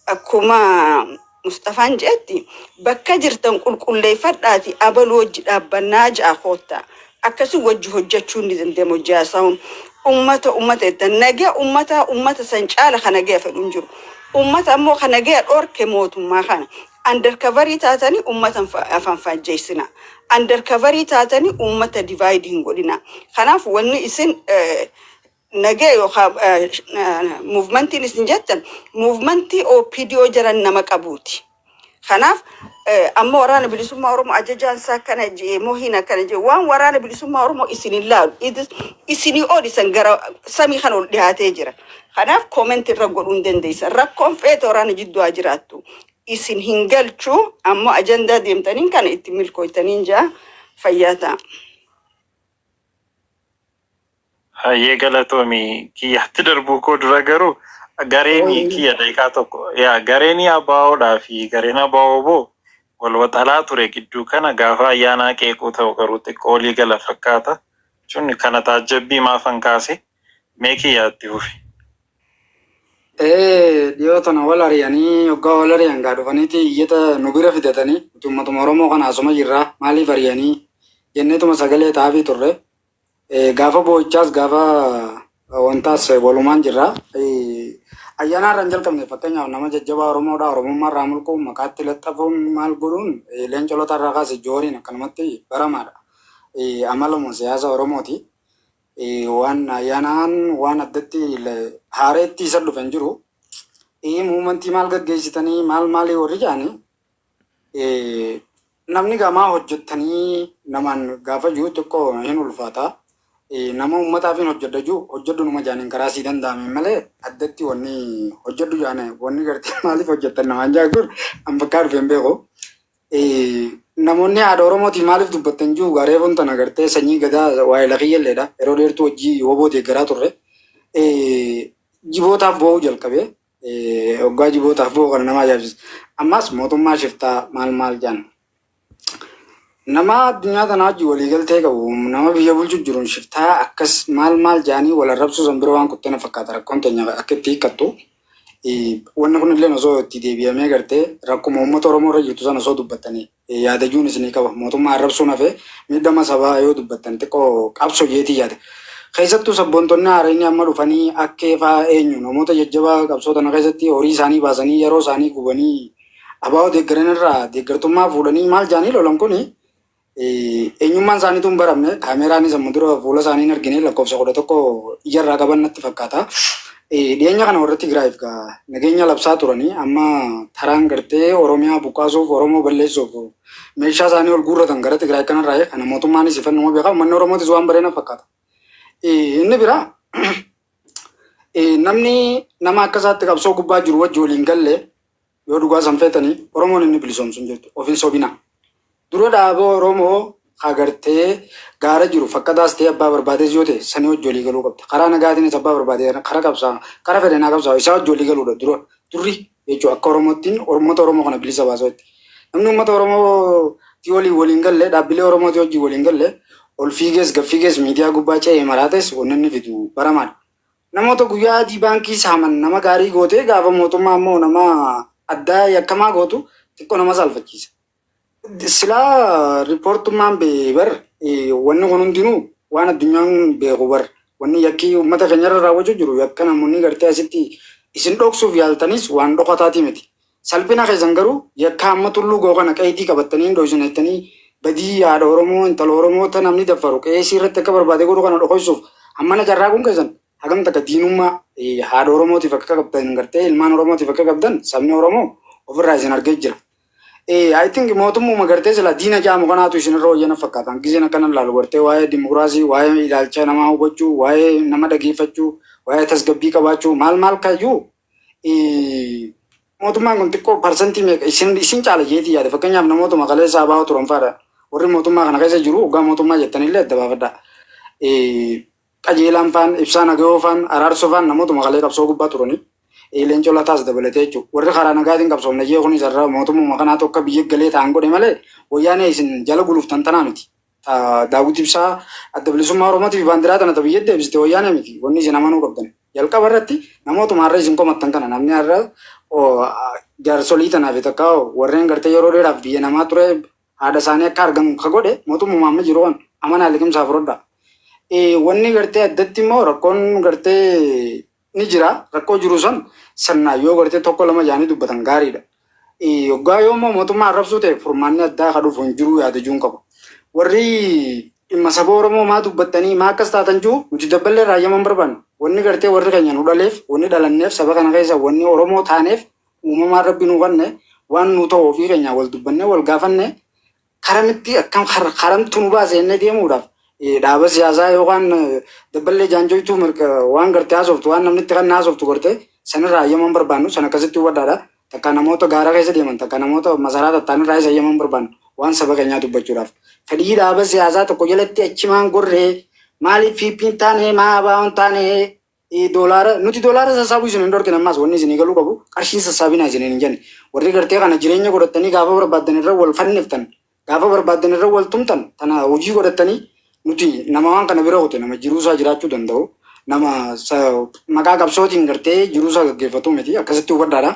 [SPEAKER 7] akkuma Mustafaan jedhetti bakka jirtan qulqulleeffadhaati abaluu wajji dhaabbannaa ja'a koottaa. Akkasii wajji hojjechuun ni danda'ama hojii haasa'uun. Ummata ummata jettan nagaya ummata ummata san caala kan nagaya fedhu hin jiru. Ummata ammoo kan nagaya dhorke mootummaa kana. Undercoverii taatanii ummata afaan faajjeessina. Undercoverii taatanii ummata divide hin godhina. Kanaaf wanni isin nagaya yookaan movementiin isin jettan movementii OPDO jiran nama qabuuti. Kanaaf amma Waraana Bilisummaa Oromoo ajajaan isaa akkana jee moo hin akkana jee, waan Waraana Bilisummaa Oromoo isin hin laalu, isinii ol isan gara samii kana ol dhiyaatee jira. Kanaaf comment irra godhuu hin dandeessan. Rakkoon feete waraana jidduu haa jiraattu. Isin hin galchuu, ammoo ajandaa deemtaniin kana itti milkooytaniin jaa, fayyaa ta'a.
[SPEAKER 2] Hayyee, galatoomi. Kiyyatti darbuu koo dura garuu gareen kiyya daqiiqaa tokko yaa gareen ABOdhaa fi gareen ABO wal waxalaa ture gidduu kana gaafa ayyaanaa qeequu ta'u garuu xiqqoo olii gala fakkaata. Jechuun kana taajjabbii maafan kaase, mee kiyyaatti fufi.
[SPEAKER 6] Ee, dhiyoo tana wal ari'anii, hoggaa wal ari'an gaa dhufaniiti iyyata nu bira fidatanii, nuti uummatuma Oromoo kana asuma jirraa maaliif ari'anii jenneetuma sagalee ta'aafii turre. Gaafa boo'ichaas gaafa wantaas walumaan jirra. Ayyaana irra hin jalqabne, fakkeenyaaf nama jajjabaa Oromoodha, Oromummaa irraa mulquun, maqaatti laxxafuun, maal godhuun leencolota irraa kaase jooriin akkanumatti baramaadha. Amaluma siyaasa Oromooti. Waan ayyaanaan waan addatti haareetti isa dhufe hin jiru. Movementii maal gaggeessitanii maal maalii warri jedhanii, namni gamaa hojjettanii namaan gaafa jiru xiqqoo hin ulfaata. Nama uummataaf hin hojjedha jiru hojjedhu numa jaaniin karaa sii danda'ame malee addatti wanni hojjedhu jaane wanni gartee maaliif hojjettan namaan jaa kun an bakkaa dhufe hin beeku. Namoonni haadha Oromootiin maaliif dubbattan jiru gareefuun tana gartee sanyii gadaa waa'ee lakiyyalleedha. Yeroo dheertuu hojii WBO deeggaraa turre. Jibootaaf boo'uu jalqabe. Hoggaa jibootaaf boo'u kana nama ajaa'ibsiisa. Ammas mootummaa shiftaa maal maal jedhan. Nama addunyaa tanaa wajjin waliigaltee qabu, nama biyya bulchu jiruun shiftaa akkas maal maal jedhanii wal arrabsuu san bira waan kuttee fakkaata rakkoon teenya akka itti hiikkattu. Wanni kun illee osoo itti deebi'amee gartee rakkuma uummata Oromoo irra jirtu sana osoo dubbattanii yaadajuun isinii qaba. Mootummaa arrabsuun hafee miidhama sabaa yoo dubbattan xiqqoo qabsoo jeetii yaada. Keessattuu sabboontonni haareenyi amma dhufanii akka faa eenyu namoota jajjabaa qabsoo tana keessatti horii isaanii baasanii yeroo isaanii gubanii ABO deeggaran irraa deeggartummaa fuudhanii maal jaanii lolan kuni eenyummaan isaaniitu hin baramne, kaameraanis amma dura fuula isaanii hin argine, lakkoofsa 11 ijarraa qaban natti fakkaata. Dhiyeenya kana warra Tigraayiif gaa nageenya labsaa turanii amma taraan gartee Oromiyaa buqqaasuuf, Oromoo balleessuuf meeshaa isaanii ol guurratan gara Tigraay kanarraa. Kana mootummaanis ifannuma beeka, uummanni Oromootis waan bareena fakkaata. Inni biraa, namni nama akka isaatti qabsoo gubbaa jiru wajji waliin galle yoo dhugaa san feetanii Oromoon inni bilisoomsu hin jirtu, of hin sobina. Dura dhaaba Oromoo agartee gaara jiru fakkataas ta'e abbaa barbaades yoo ta'e sanii wajji walii galuu qabda. Karaa nagaatiinis abbaa barbaade karaa qabsaa karaa fedhe naa qabsaa isaa wajji walii galuudha dura durri jechuudha akka Oromootiin uummata Oromoo kana bilisa baasuu. Namni uummata Oromoo waliin waliin galle, dhaabbilee Oromootii wajjin waliin galle, ol fiigees gad fiigees miidiyaa gubbaa ce'ee maraates wanni inni fidu baramaadha. Namoota guyyaa adii baankii saaman nama gaarii gootee gaafa mootummaa immoo nama addaa yakkamaa gootu xiqqoo nama saalfachiisa. Silaa riippoortummaan bar wanni kun hundinuu waan addunyaan beeku bar, wanni yakkii uummata keenyarra raawwachuu jiru yakka namoonni gartee asitti isin dhoksuuf yaaltanis waan dhokataatii miti. Salphina keessan garuu yakka amma tulluu ga'u kana qeetii qabattanii hin dhoksine jettanii badii haadha Oromoo, intala Oromoo ta namni daffaru qeesii irratti akka barbaade godhu kana dhoksuuf hammana carraaquun keessan hagam takka diinummaa Haadha Oromootiif akka qabdan, gartee ilmaan Oromootiif akka qabdan sabni Oromoo ofirraa isin argee jira. I think mootummuma gartee sila diina jaamu kanaatu isinirra hojjana fakkaatan. Gizeen akkana ilaalu gartee waa'ee dimokiraasii, waa'ee ilaalcha namaa hubachuu, waa'ee nama dhageeffachuu, waa'ee tasgabbii qabaachuu maal maal kayyuu mootummaan kun xiqqoo parsantii meeqa isin caala jeetii yaada. Fakkeenyaaf, namoota kaleessa abaa'oo turan fa'aadha. Warri mootummaa kana keessa jiru hoggaa mootummaa jettanillee adda baafadha. Qajeelaan faan, Ibsaa Nagayoo faan, Araarsoo faan namootuma kalee qabsoo gubbaa turani. Leencoo Lataas dabalatee jechuudha. Warri karaa nagaatiin qabsoomne jee kunis irraa mootummaa kanaatu akka biyya galee ta'an godhe malee wayyaanee isin jala guluftan tanaa miti. Daawwit Ibsaa, Adda Bilisummaa Oromootiif baandiraa tana biyya deebiste wayyaanee miti. Wanni isin amanuu qabdan. Jalqaba irratti namootuma har'a isin komattan kana, namni har'a jaarsolii tanaaf takka warreen gartee yeroo dheeraaf biyya namaa ture haadha isaanii akka argan ka godhe mootummaa amma jiru waan amanaa liqimsaa fudhadha. Wanni gartee addatti immoo rakkoon gartee ni jira. Rakkoo jiru san sirnaan yoo gartee tokko lama jaanii dubbatan gaariidha. Yoggaa yoo immoo mootummaa arrabsuu ta'e, furmaanni addaa ka dhufu hin jiru yaada jiruun qabu. Warri dhimma saba Oromoo maa dubbattanii maa akkas taatan jiru, nuti dabballee raayyaman barbaannu. Wanni gartee warri keenya nu dhaleef, wanni dhalanneef, saba kana keessa wanni Oromoo taaneef, uumamaan Rabbi nu kanne waan nu ta'u ofii keenya wal dubbannee wal gaafanne karamitti akkam karamtu nu baase jennee deemuudhaaf dhaaba siyaasaa yookaan dabballee jaanjoytuu waan gartee haasoftu, waan namni itti kan haasoftu gartee sanirraa hayyaman barbaannu san akkasitti hubadhaadha. Takka namoota gaara keessa deeman, takka namoota masaraa tattaanirraa isa hayyaman barbaannu waan saba keenyaa dubbachuudhaaf. Fedhii dhaaba siyaasaa tokko jalatti achimaan gorree maaliif PP'n taane, maa ABO'n taane, doolaara nuti doolaara sassaabuu isin hin dhorkine. Ammaas wanni isinii galuu qabu, qarshiin sassaabinaa isin hin jenne. Warri gartee kana jireenya godhatanii gaafa barbaaddan irra wal fanniftan, gaafa barbaaddan irra wal tumtan, tana hojii godhatanii, nuti nama waan kana bira kute, nama jiruusaa jiraachuu danda'u, nama maqaa qabsootiin gartee jiruusaa gaggeeffatu miti, akkasitti hubadhaadha.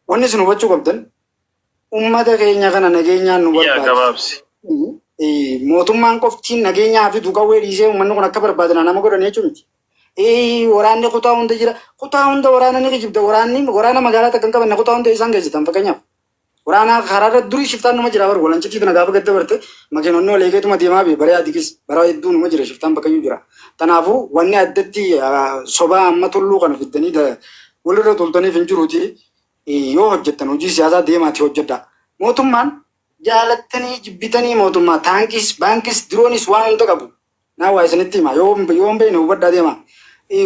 [SPEAKER 6] Wanni isin hubachuu qabdan, ummata keenya kana nageenyaan nu
[SPEAKER 2] Yaa
[SPEAKER 6] barbaachisa.
[SPEAKER 2] Gabaabsi.
[SPEAKER 6] Mootummaan qoftiin nageenyaa fi duqawwee dhiisee uummanni kun akka barbaadan nama godhan jechuun miti. Waraanni kutaa hunda jira. Kutaa hunda waraana ni kijibda. Waraanni waraana magaalaa takka hin qabanne kutaa hunda isaan geessitan fakkeenyaaf. Waraana karaarra durii shiftaan numa jira bar walancitii tana gaafa gadda barte makiinonni ol eegeetuma deemaa bee bara yaadigis bara hedduu numa jira, shiftaan bakka iyyuu jira. Kanaafuu wanni addatti sobaa amma tulluu kana fiddanii walirra toltaniif hin jiruuti, yoo hojjettan hojii siyaasaa deemaati hojjedha. Mootummaan jaalattanii jibbitanii mootummaa taankis, baankis, diroonis waan hunda qabu. Naa waa isinitti hima, yoo hin beekne hubadhaa deema.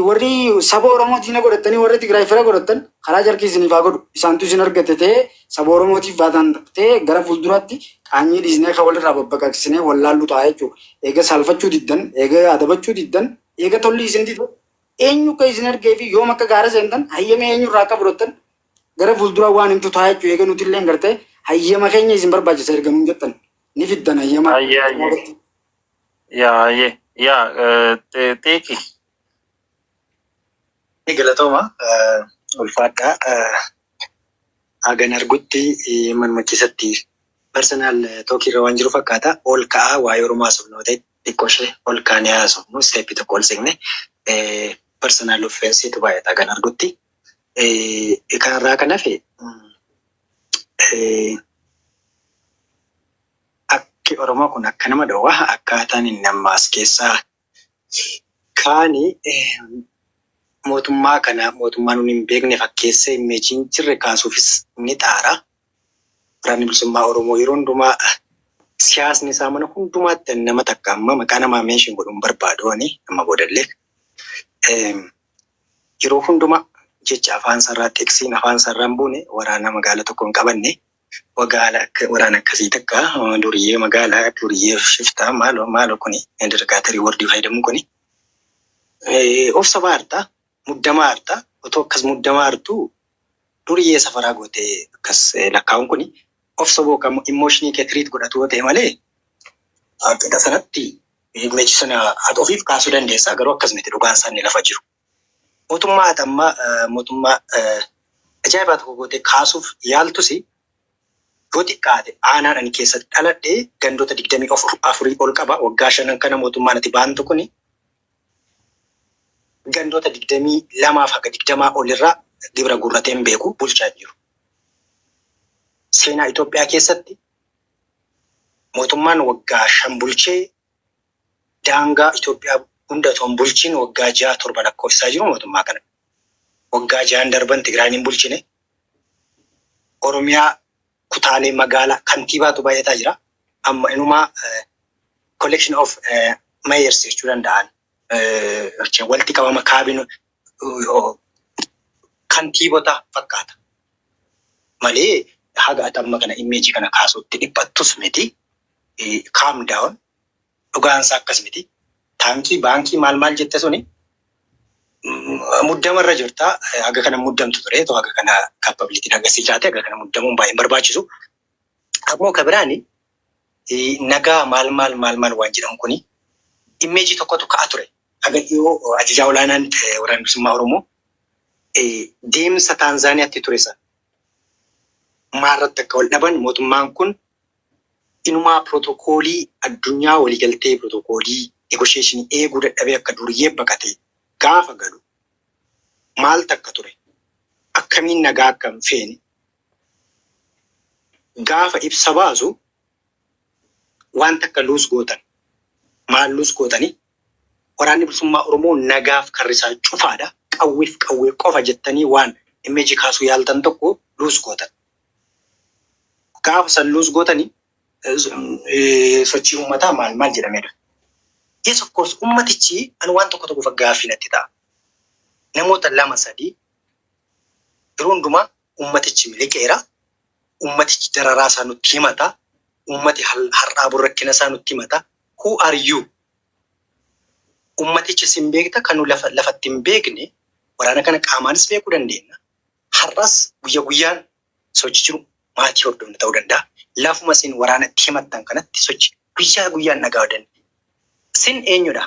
[SPEAKER 6] Warri saba Oromoo diina godhatanii warri Tigraay fira godhatan karaa jarkii isiniif haa godhu. Isaantu isin argate ta'ee saba Oromootiif baatan ta'ee gara fuulduraatti qaanyii dhiisnee kan walirraa babbaqaqsinee wallaallu ta'a jechuudha. Eega saalfachuu diddan, eega adabachuu diddan, eega tolli isin diddan, eenyu akka isin argee fi yoom akka gaara seentan, hayyama eenyurraa akka fudhattan gara fuulduraa waan himtu ta'a jechuudha. Eega nuti illee gartee hayyama keenya isin barbaachisa erga nuun jettan ni fiddan hayyama.
[SPEAKER 2] Ayyee ayyee. Yaa ayyee. Yaa xiiqi.
[SPEAKER 8] Galatooma, ulfaadhaa. Hagan argutti manuma keessatti personal talk irra waan jiru fakkaata. Ol ka'aa waa'ee Oromoo haasofnu ta'e, xiqqoo ishee ol kaanee haasofnu, step tokko ol siqne, personal offense tu baay'ata hagan argutti. Kanarraa kan hafe, akki Oromoo kun akka nama dhowwa akkaataan inni amma as keessaa kaani mootummaa kana mootummaa nuun hin beekne fakkeessee imageiin jirre kaasuufis ni xaara. Waraanni Bilisummaa Oromoo yeroo hundumaa siyaasni isaa mana hundumaatti nama takka amma maqaa namaa mention godhuun barbaadu ani amma boodallee. Yeroo hundumaa jecha afaan sarraa xiqsiin afaan sarraa hin buune, waraana magaala tokko hin qabanne, waraana akkasii takka duriyyee magaalaa, duriyyee shiftaa, maaloo maaloo, kuni derogatory wordii fayyadamu kuni of sabaa harta, muddamaa harta, otoo akkas muddamaa hartu duriyyee safaraa gootee akkas lakkaa'uun kuni of soboo kan emotionii kee treat godhatu yoo ta'e malee qixa sanatti image sana ati ofiif kaasuu dandeessa, garuu akkas miti dhugaan isaanii lafa jiru. Mootummaa ati amma mootummaa ajaa'ibaa tokko gootee kaasuuf yaaltus, yoo xiqqaate aanaan ani keessatti dhaladhee gandoota 24 ol qaba. Waggaa 5 kana mootummaan ati baantu kuni gandoota 22f haga 20 olirraa gibira guurratee hin beeku, bulchaa jiru. Seenaa Itoophiyaa keessatti mootummaan waggaa 5 bulchee daangaa Itoophiyaa Hunda otoo hin bulchiin waggaa 6 7 lakkoofsisaa jiru mootummaa kana. Waggaa 6n darban Tigraayin hin bulchine. Oromiyaa kutaalee magaalaa kantiibaatu baay'ataa jira. Amma inumaa collection of mayors jechuu danda'an. Walitti qabama kaabino kantiibota fakkaata. Malee haga ati amma kana image kana kaasuutti dhiphattus miti. Calm down. Dhugaansaa akkas miti. Taankii, baankii, maal maal jette suni muddamarra jirta. Haga kana muddamtu ture. Haga kana capability agarsiisaa jiraate, haga kana muddamuun baay'ee barbaachisu. Ammoo ka biraani nagaa maal maal maal maal waan jedhamu kuni image tokkotu ka'a ture. Haga dhiyoo ajajaa olaanaan Waraana Bilisummaa Oromoo deemsa Taanzaaniyaatti ture sana maalirratti akka wal dhaban, mootummaan kun inumaa pirootokoolii addunyaa, waliigaltee pirootokoolii negotiation eeguu dadhabee akka duriyyee baqatee gaafa galu maal takka ture, akkamiin nagaa akka hin feene gaafa ibsa baasu, waan takka lose gootan. Maal lose gootanii? Waraanni Bilisummaa Oromoo nagaaf karrisaa cufaadha, qawweef qawwee qofa jettanii waan image kaasuu yaaltan tokko lose gootan. Gaafa san lose gootanii sochii uummataa maal maal jedhamedha. Yes, of course, ummatichi ani waan tokko tokko gaaffii natti ta'a. Namoota lama sadii yeroo hundumaa ummatichi miliqeera. Ummatichi dararaa isaa nutti himata. Ummati har'aa rakkina isaa nutti himata. Who are you? Ummatichi sin beekta, kan nu lafa lafatti hin beekne waraana kana qaamaanis beekuu dandeenya. Har'as guyya guyyaan sochii jiru maatii hordofne ta'uu danda'a. Lafuma isin waraana itti himattan kanatti sochii guyyaa guyyaan dhagaa dandeenya. Sin eenyudha?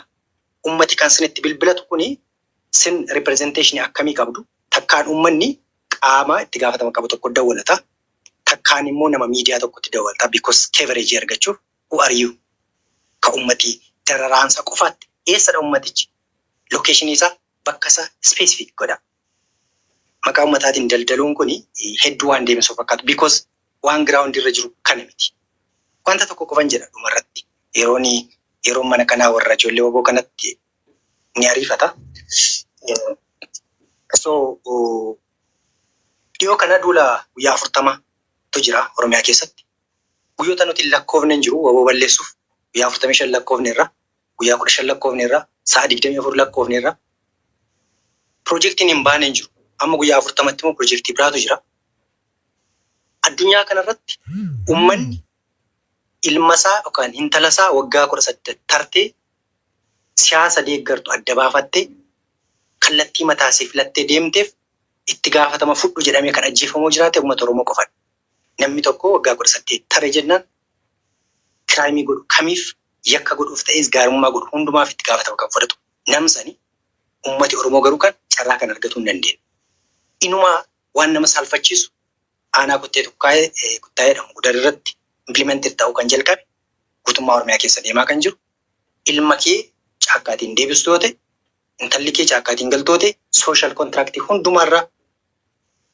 [SPEAKER 8] Ummati kan sinitti bilbilatu kuni sin representation akkamii qabdu? Takkaan uummanni qaama itti gaafatama qabu tokko dawwalata. Takkaan immoo nama miidiyaa tokkotti dawwalata because coverage argachuuf. Who are you? Ka ummati dararaansa qofaatti eessadha ummatichi? Location isaa, bakka isaa specific godha. Maqaa ummataatiin daldaluun kuni hedduu waan deemsu fakkaatu because waan ground irra jiru kana miti. Wanta tokko qofan jedha dhumarratti. Yeroon yeroo mana kanaa warra ijoollee WBO kanatti ni ariifata. So dhiyoo kana duula guyyaa 40tu jira Oromiyaa keessatti. Guyyoota nuti lakkoofne hin jiru. WBO balleessuuf guyyaa 45 lakkoofne irra, guyyaa 15 lakkoofne irra, sa'a 24 lakkoofne irra. Piroojeektiin hin baane hin jiru. Amma guyyaa 40tti immoo piroojeektii biraatu jira. Addunyaa kanarratti uummanni ilma isaa yookaan intala isaa waggaa 18 tartee siyaasa deeggartu adda baafattee kallattii mataa isii filattee deemteef itti gaafatama fudhu jedhamee kan ajjeefamuu jiraate uummata Oromoo qofadha. Namni tokko waggaa 18 tare jennaan crime godhu kamiif, yakka godhuuf ta'es gaarummaa godhu hundumaaf itti gaafatama kan fudhatu namsani. Uummati Oromoo garuu kan carraa kan argatuu hin dandeenye. Inumaa waan nama saalfachiisu aanaa Kottee Tukkaa'ee Kuttaa'ee jedhamu Gudar irratti implement ta'uu kan jalqabe, guutummaa Oromiyaa keessa deemaa kan jiru, ilma kee caakkaatiin deebistu yoo ta'e, intalli kee caakkaatiin galtoo ta'e, social contract hundumaarraa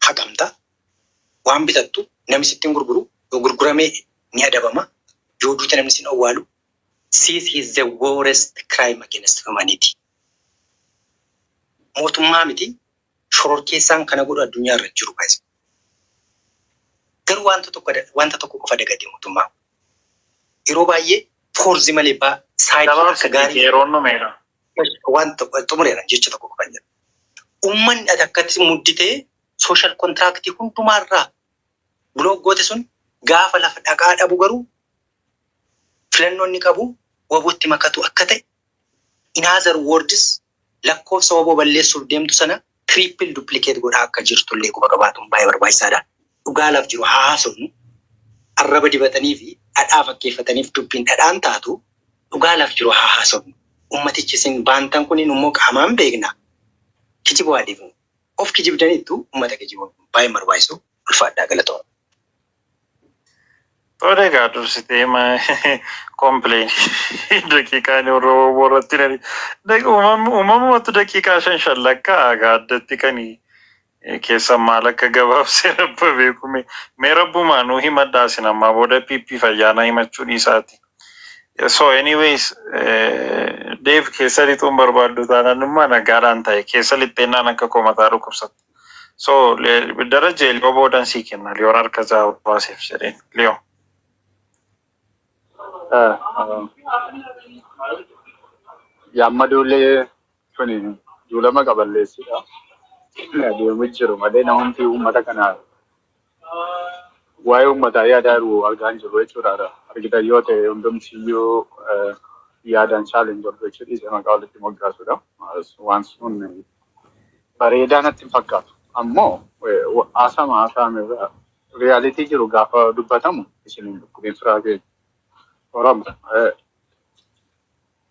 [SPEAKER 8] haqamta. Waan bitattu namni sitti hin gurguru, yoo gurguramee ni adabama, yoo duute namni sin owwaalu. This is the worst crime against humanity. Mootummaa miti, shororkeessaan kana godhu addunyaa irra jiru baay'ee. Garuu wanta tokko qofa dagate mootummaa. Yeroo baay'ee force malee side akka
[SPEAKER 2] Gabaabsiti
[SPEAKER 8] gaarii
[SPEAKER 2] yeroon dhumeera.
[SPEAKER 8] Waan tokko xumureera, jecha tokko qofan jedha. Uummanni ati akkatti mudditee social contract hundumaarraa block goote sun gaafa lafa dhaqaa dhabu garuu filannoo inni qabu WBOtti makatu akka ta'e, in other words, lakkoofsa WBO balleessuuf deemtu sana triple duplicate godhaa akka jirtullee quba qabaatuun baay'ee barbaachisaadha. Dhugaa laf jiru haa haasofnu. Arraba dibatanii fi dhadhaa fakkeeffataniif dubbiin dhadhaan taatu, dhugaa laf jiru haa haasofnu. Ummatichi isin baantan kun immoo qaamaan beekna. Kijiba waa dhiifnu. Of kijibdaniittu ummata kijibuun baay'ee barbaachisu. Ulfaadhaa, galatooma.
[SPEAKER 2] Tole egaa, dursitee complain daqiiqaan warra WBO irratti nani uumamumatu daqiiqaa shan shan lakkaa egaa addatti kan keessan maal akka gabaabsee rabba beeku. Mee rabbumaa nuu himadhaa, isin ammaa booda PP fayyaanaa himachuu dhiisaati. So anyways, Dave, keessa lixuun barbaaddu taanaan immoo nagaadhaan ta'e keessa lixxeennaan akka komataa dhukkubsatu. So Daraje, Liyoo boodan sii kenna. Liyoon harka isaa baaseef jedheen. Liyoo.
[SPEAKER 5] Yaamma duulee kun duulama qaballeessidha. Adeemu jiru malee namni uummata kana waa'ee uummataa yaadaa jiru argaa hin jiru jechuudha. Argitan yoo ta'e, hundumtiyyuu yaadaan challenge gochuu dhiisee maqaa walitti moggaasudha. Waan sun bareedaa natti hin fakkaatu. Ammoo haasama haasa'ame irraa reality jiru gaafa dubbatamu isin hin dhukkubin firaa keenya. Oromo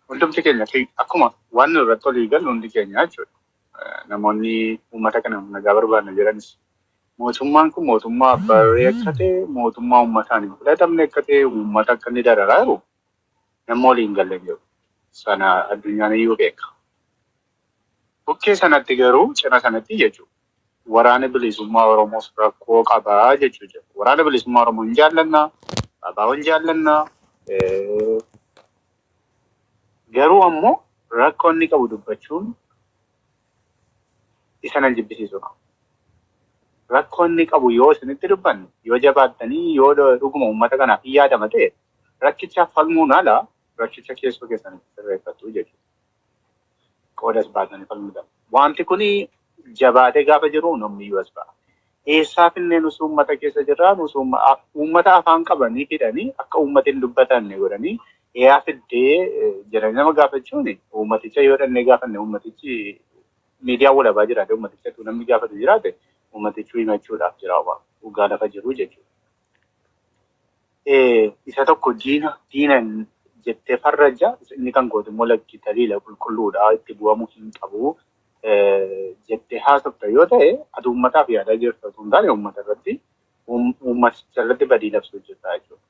[SPEAKER 5] hundumti keenya akkuma waan nu irratti walii gallu hundi keenya jechuudha. Namoonni uummata kana nagaa barbaadna jedhanis mootummaan kun mootummaa barree akka ta'e, mootummaa uummataan hin filatamne akka ta'e, uummata akka inni dararaa jiru nama walii hin galle hin jiru. Sana addunyaan iyyuu beeka. Bukkee sanatti garuu, cina sanatti jechuudha. Waraana Bilisummaa Oromoos rakkoo qabaa jechuudha. Waraana Bilisummaa Oromoo hin jaallannaa, ABO hin jaallannaa. Garuu ammoo rakkoo inni qabu dubbachuun isa nan jibbisiisudha. Rakkoo inni qabu yoo isinitti dubbanne, yoo jabaattanii, yoo dhuguma uummata kanaaf hin yaadama ta'e, rakkichaaf falmuun ala rakkicha keessoo keessanitti sirreeffattu jechuudha. Qoodas baatanii falmuudhaan. Wanti kuni jabaatee gaafa jiru namni iyyuu as ba'a. Eessaa finnee nus uummata keessa jirraa, nus uummata afaan qabanii hidhanii akka uummati hin dubbatanne godhanii eeyaa fiddee jedhanii nama gaafachuun, uummaticha yoo dhannee gaafanne, uummatichi miidiyaa walabaa jiraate, uummaticha namni gaafatu jiraate, uummatichi himachuudhaaf jira dhugaa lafa jiru jechuudha. Isa tokko diina diina jettee farrajja, inni kan goote immoo lakki, taliila qulqulluudha, itti bu'amuu hin qabu jettee haasofta yoo ta'e, ati uummataaf yaadaa jirta osoo hin taane uummata irratti, uummaticha irratti badii labsuu jirta jechuudha.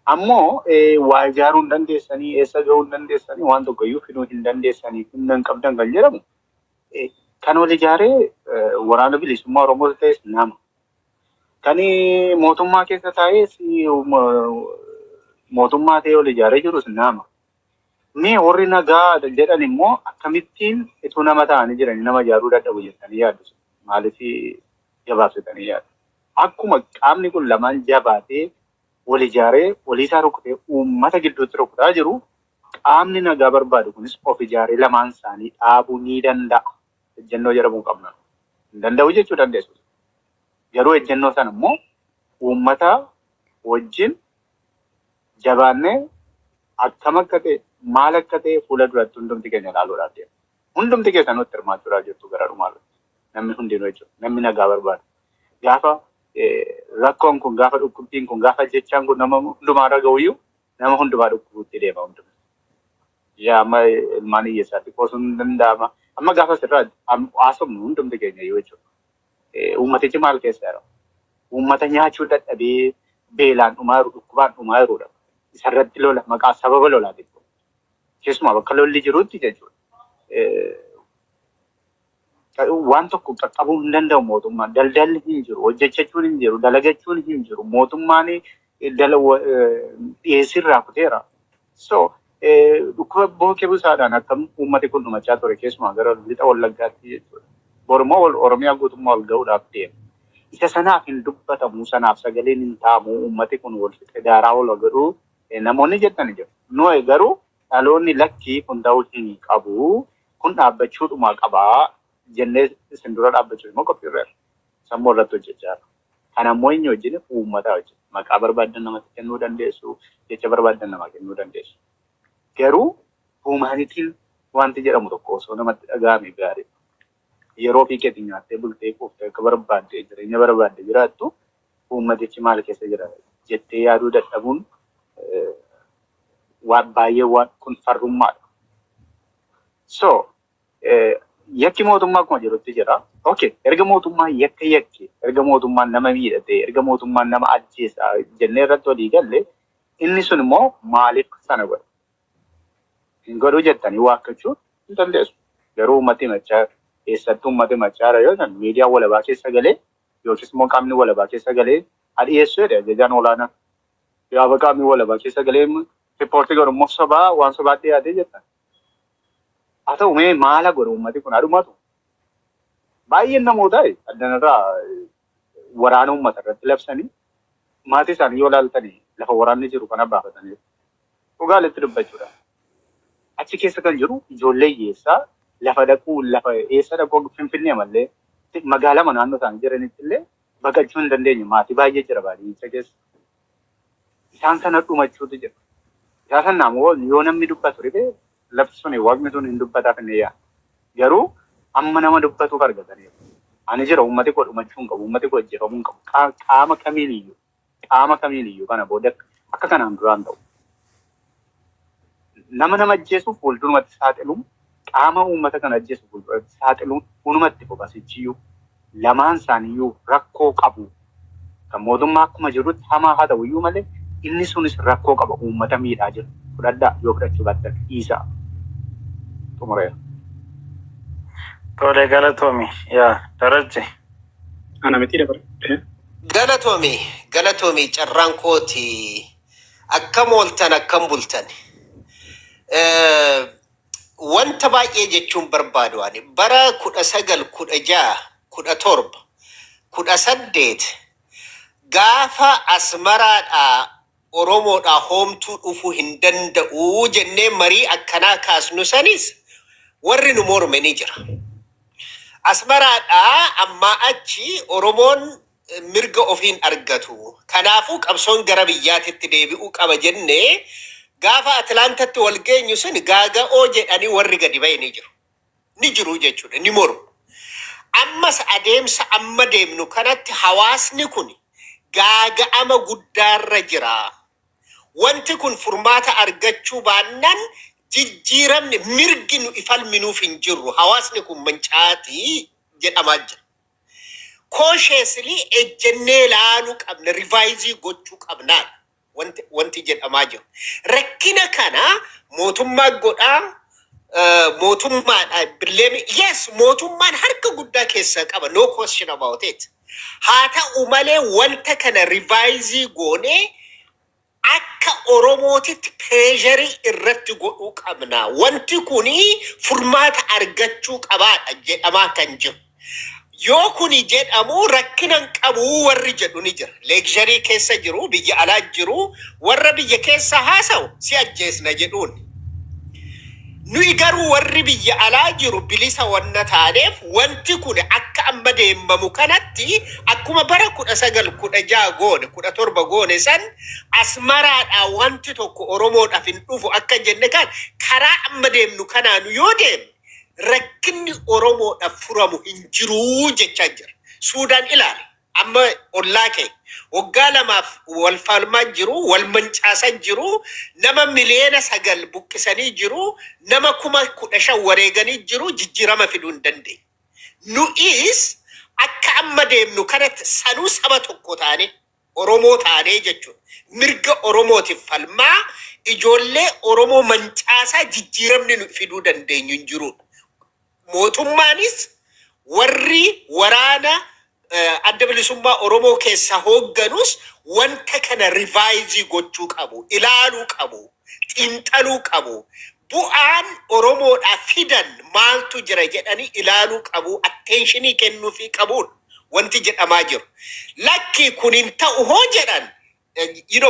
[SPEAKER 5] Ammoo waa ijaaruu hin dandeessanii, eessa gahuu hin dandeessanii, waan tokko iyyuu fiduu hin dandeessanii, humna hin qabdan kan jedhamu, kan wal ijaaree Waraana Bilisummaa Oromoo ta'es nama. Kan mootummaa keessa taa'es, mootummaa ta'ee wal ijaaree jirus nama. Mee warri nagaa jedhan immoo akkamittiin ituu nama ta'anii jiranii nama ijaaruu dadhabu jettanii yaaddu? Maaliif gabaabsitanii yaaddu? Akkuma qaamni kun lamaan jabaatee wal ijaaree waliisaa rukutee uummata gidduutti rukutaa jiru, qaamni nagaa barbaadu kunis of ijaaree lamaan isaanii dhaabuu ni danda'a. Ejjennoo jedhamuu qabna. Hin danda'u jechuu dandeessu. Garuu ejjennoo sana immoo uummata wajjin jabaannee akkam akka ta'e, maal akka ta'e fuula duratti hundumti keenya ilaaluudhaaf deema. Hundumti keessan nutti hirmaachuudhaaf jirtu gara dhumaa irratti. Namni hundinuu jechuudha. Namni nagaa barbaadu. Gaafa rakkoon kun, gaafa dhukkubbiin kun, gaafa jechaan kun nama hundumaa irra ga'uyyuu nama hundumaa dhukkubuutti deema hundumti. Yaa amma ilmaan hiyyeessaatti qoosuun hin danda'ama. Amma gaafa asirraa haasofnu hundumti keenya iyyuu jechuudha. Uummatichi maal keessa jira? Uummata nyaachuu dadhabee beelaan dhumaa jiru, dhukkubaan dhumaa jirudha. Isarratti lola maqaa sababa lolaatiif. Keessumaa bakka lolli jirutti jechuudha. Waan tokko qaqqabuu hin danda'u mootummaan. Daldalli hin jiru, hojjechachuun hin jiru, dalagachuun hin jiru. Mootummaan dhiyeessii irraa kuteera. So dhukkuba bookee busaadhaan akkam uummati kun dhumachaa ture, keessumaa gara lixa Wallaggaatti jechuudha. Borummoo Oromiyaa guutummaa ol ga'uudhaaf deema. Isa sanaaf hin dubbatamu, sanaaf sagaleen hin taa'amu, uummati kun wal fixee daaraa ol godhuu namoonni jettani jiru. Nuyi garuu dhaloonni lakkii, kun ta'uu hin qabu, kun dhaabbachuudhuma qabaa jennee isin dura dhaabbachuuf immoo qophiirra sammuu irratti hojjechaa jirra. Kana immoo eenyu wajjin? Uummata wajjin. Maqaa barbaaddan namatti kennuu dandeessu, jecha barbaaddan namaa kennuu dandeessu. Garuu humanityn wanti jedhamu tokko osoo namatti dhaga'ame gaariidha. Yeroo ofii keetiin nyaattee, bultee, quuftee, akka barbaadde jireenya barbaadde jiraattu, uummatichi maal keessa jira jettee yaaduu dadhabuun waan baay'ee, waan kun farrummaadha. So yakki mootummaa akkuma jirutti jira. Okay, erga mootummaan yakka yakke, erga mootummaan nama miidhate, erga mootummaan nama ajjeesa jennee irratti walii galle, inni sun immoo maaliif sana godha? Hin godhuu jettanii waakkachuu hin dandeessu. Garuu uummati himachaa, keessattuu uummati himachaa yoo ta'an, miidiyaa walabaa keessa galee yookiis immoo qaamni walabaa keessa galee haa dhiyeessu jedhe ajajaan olaanaa. Gaafa qaamni walabaa keessa galee
[SPEAKER 9] Riippoortii godhu immoo sobaa waan sobaatti dhiyaatee jettan. Haa ta'u mee maala godhu uummati kun adumatu. Baay'een namootaa addanarraa waraana uummata irratti labsanii maatii isaanii yoo ilaaltanii lafa waraanni jiru kana baafatanii dhugaalitti dubbachuudha. Achi keessa kan jiru ijoollee hiyyeessaa lafa dhaquu, lafa eessa dhaquu, Finfinnee malee magaalama naannoo isaanii jiranitti illee baqachuu hin dandeenye maatii baay'ee jira baadiyyicha keessa. Isaan sana dhumachuutu jira. Isaan sana ammoo yoo namni dubbatu riphee lafti suni waaqni sun hin dubbataaf hin yaa. Garuu amma nama dubbatuuf argataniiru. Ani jira, uummati koo dhumachuu hin qabu, uummati koo ajjeefamuu hin qabu. Qaama kamiin iyyuu, qaama kamiin iyyuu kana booda akka kanaan duraan ta'u. Nama ajjeesuuf fuuldurumatti saaxiluun, qaama uummata kana ajjeesuuf fuulduratti saaxiluun hunumatti fofasichiyyuu lamaan isaaniiyyuu rakkoo qabu. Kan mootummaa akkuma jirutti hamaa haa ta'u iyyuu malee inni sunis rakkoo qaba, uummata miidhaa jira. Fudhadhaa, yoo fudhachuu baattan dhiisaa. Xumureera.
[SPEAKER 2] Tole, galatoomi yaa Darajje.
[SPEAKER 1] Ana miti dabalatee.
[SPEAKER 10] Galatoomi, galatoomi, carraan kooti. Akkam ooltan, akkam bultan? Wanta baay'ee jechuun barbaadu ani bara 1916, 17, 18 gaafa Asmaraadhaa Oromoodhaa hoomtuu dhufuu hin danda'u jennee marii akkanaa kaasnu sanis warri nu morme ni jira. Asmaraadhaa ammaa achi Oromoon mirga ofiin argatu. Kanaafuu qabsoon gara biyyaatitti deebi'uu qaba jennee gaafa Atlaantatti wal geenyu sun gaaga'oo jedhanii warri gadi ba'e ni jiru. Ni jiru jechuudha, ni mormu. Ammas adeemsa amma deemnu kanatti hawaasni kun gaaga'ama guddaarra jira. Wanti kun furmaata argachuu baannaan jijjiiramni mirgi nu ifalminuuf hin jirru. Hawaasni kun mancaatii jedhamaa jira. Cautiously ejjennee ilaaluu qabna, revise gochuu qabnaa wanti jedhamaa jiru. Rakkina kana mootummaa godhaa, mootummaadha blame. Yes, mootummaan harka guddaa keessaa qaba, no question about it. Haa ta'u malee wanta kana revise goonee akka Oromootitti pressure irratti godhuu qabna. Wanti kuni furmaata argachuu qabaadha jedhamaa kan jiru. Yoo kuni jedhamu rakkina hin qabu warri jedhu ni jira. Luxury keessa jiru, biyya alaa jiru, warra biyya keessa haasa'u si ajjeesna jedhuun. Nuyi garuu warri biyya alaa jiru bilisa wanna taaneef wanti kun akka amma deemamu kanatti akkuma bara 1916 goone, 17 goone san, Asmaraadhaa wanti tokko Oromoodhaaf hin dhufu akka jenne kan karaa amma deemnu kanaanu yoo deemne rakkinni Oromoodhaaf furamu hin jiruu jechaa jira. Suudaan ilaali. Amma ollaa kee waggaa 2f wal falmaa jiru, wal mancaasaa jiru, nama miliyoona 9 buqqisanii jiru, nama 15,000 wareeganii jiru, jijjiirama fiduu hin dandeenye. Nu'is akka amma deemnu kanatti sanuu saba tokko taane, Oromoo taanee jechuudha. Mirga Oromootiif falmaa ijoollee Oromoo mancaasaa jijjiiramni nu fiduu dandeenyu hin jirudha. Mootummaanis warri waraana Adda Bilisummaa Oromoo keessa hoogganus wanta kana revise gochuu qabu, ilaaluu qabu, xiinxaluu qabu. Bu'aan Oromoodhaaf fidan maaltu jira jedhanii ilaaluu qabu, attention kennuufii qabuudha wanti jedhamaa jiru. Lakki kun hin ta'u hoo jedhan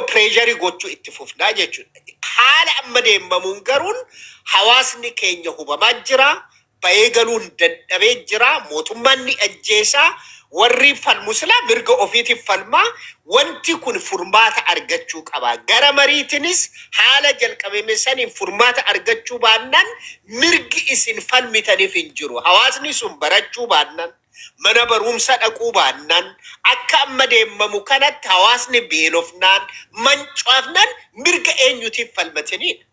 [SPEAKER 10] pressure gochuu itti fufnaa jechuudha. Haala amma deemamuun garuun hawaasni keenya hubamaa jira. Bahee galuun dadhabee jira. Mootummaan ni ajjeesaa. Warri falmu silaa mirga ofiitiif falmaa. Wanti kun furmaata argachuu qaba. Gara mariitinis haala jalqabame saniin furmaata argachuu baannaan mirgi isin falmitaniif hin jiru. Hawaasni sun barachuu baannaan, mana barumsa dhaquu baannaan, akka amma deemamu kanatti hawaasni beelofnaan, mancaafnaan mirga eenyutiif falmatanidha.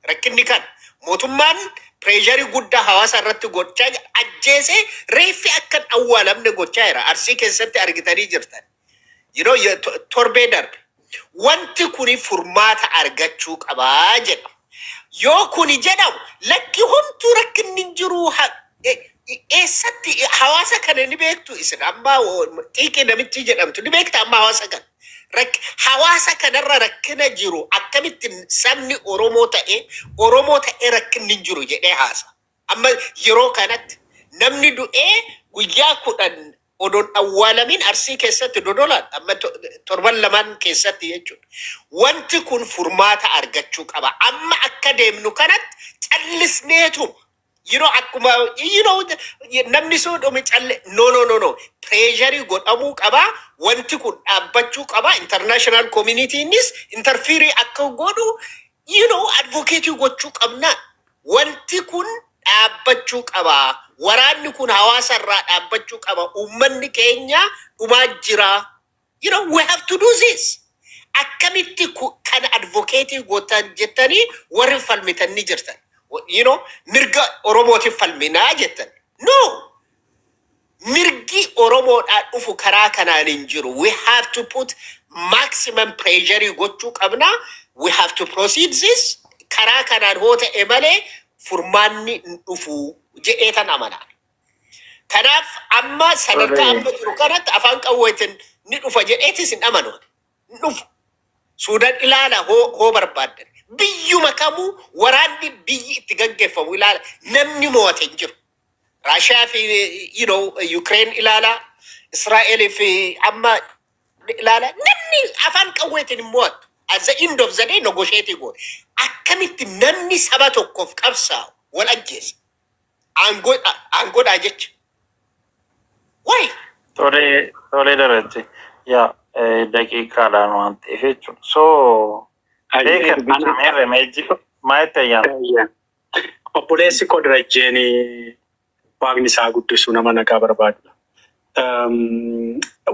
[SPEAKER 10] Rakkinni kan mootummaan pressure guddaa hawaasa irratti gochaa jira. Ajjeesee reeffi akka hin awwaalamne gochaa jira. Arsii keessatti argitanii jirtan. Yeroo torbee darbe. Wanti kuni furmaata argachuu qabaa jedha. Yoo kuni jedhamu lakki homtuu rakkinni hin jiru, eessatti hawaasa kana ni beektu isin? Amma xiiqii namichi jedhamtu ni beekta amma hawaasa kana. Hawaasa kanarra rakkina jiru akkamitti sabni Oromoo ta'e, Oromoo ta'e rakkinni hin jiru jedhee haasa. Amma yeroo kanatti namni du'ee guyyaa 10 odoon awwaalamin Arsii keessatti, Dodolaan, amma torban 2n keessatti jechuudha. Wanti kun furmaata argachuu qaba. Amma akka deemnu kanatti callisneetu akkuma namni sun dhume calle, no, no, no, no, pressure godhamuu qaba. Wanti kun dhaabbachuu qaba. International communitynis interfere akka godhu advocate gochuu qabna. Wanti kun dhaabbachuu qaba. Waraanni kun hawaasa irraa dhaabbachuu qaba. Uummanni keenya dhumaa jira. We have to do this. Akkamitti kan advocate gootan jettanii warri falmitan ni jirtan. Mirga Oromootiif falminaa jettan. No. Mirgi Oromoodhaa dhufu karaa kanaan hin jiru. We have to put maximum pressure gochuu qabna. We have to proceed this. Karaa kanaan hoo ta'e malee furmaanni hin dhufu jedhee tan amanaa. Kanaaf amma sadarkaa amma jiru kanatti afaan qawweetiin ni dhufa jedheetis hin amanu. Hin dhufu. Suudaan ilaala hoo barbaaddan. Biyyuma kamuu waraanni biyyi itti gaggeeffamu ilaala. Namni mo'ate hin jiru. Raashiyaa fi Ukraine ilaala. Israa'el fi amma ilaala. Namni afaan qawweetiin hin mo'atu. At the end of the day negotiate goone. Akkamitti namni saba tokkoof qabsaa'u wal ajjeesa? Aangoodhaa jecha. Why?
[SPEAKER 2] Tolee, tolee Darajje. Yaa, daqiiqaadhaan waan ta'eef jechuudha. So beekan meerre meejji maalitti ayyaana?
[SPEAKER 3] Obboleessi koo Darajjeen, waaqni isaa guddisu, nama nagaa barbaadudha.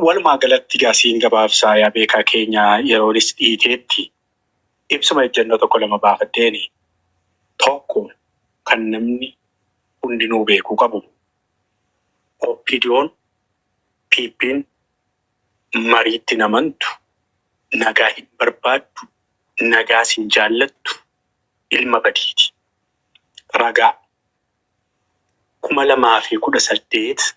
[SPEAKER 3] Walumaa galatti gaasiin gabaabsaa, yaa beekaa keenya, yeroonis dhiiteetti ibsuma ejjennoo tokko lama baafadheeni. Tokko, kan namni hundinuu beekuu qabu, OPDOn, PP'n mariitti namantu, nagaa hin barbaaddu, nagaas hin jaallattu, ilma badiiti. Ragaa 2018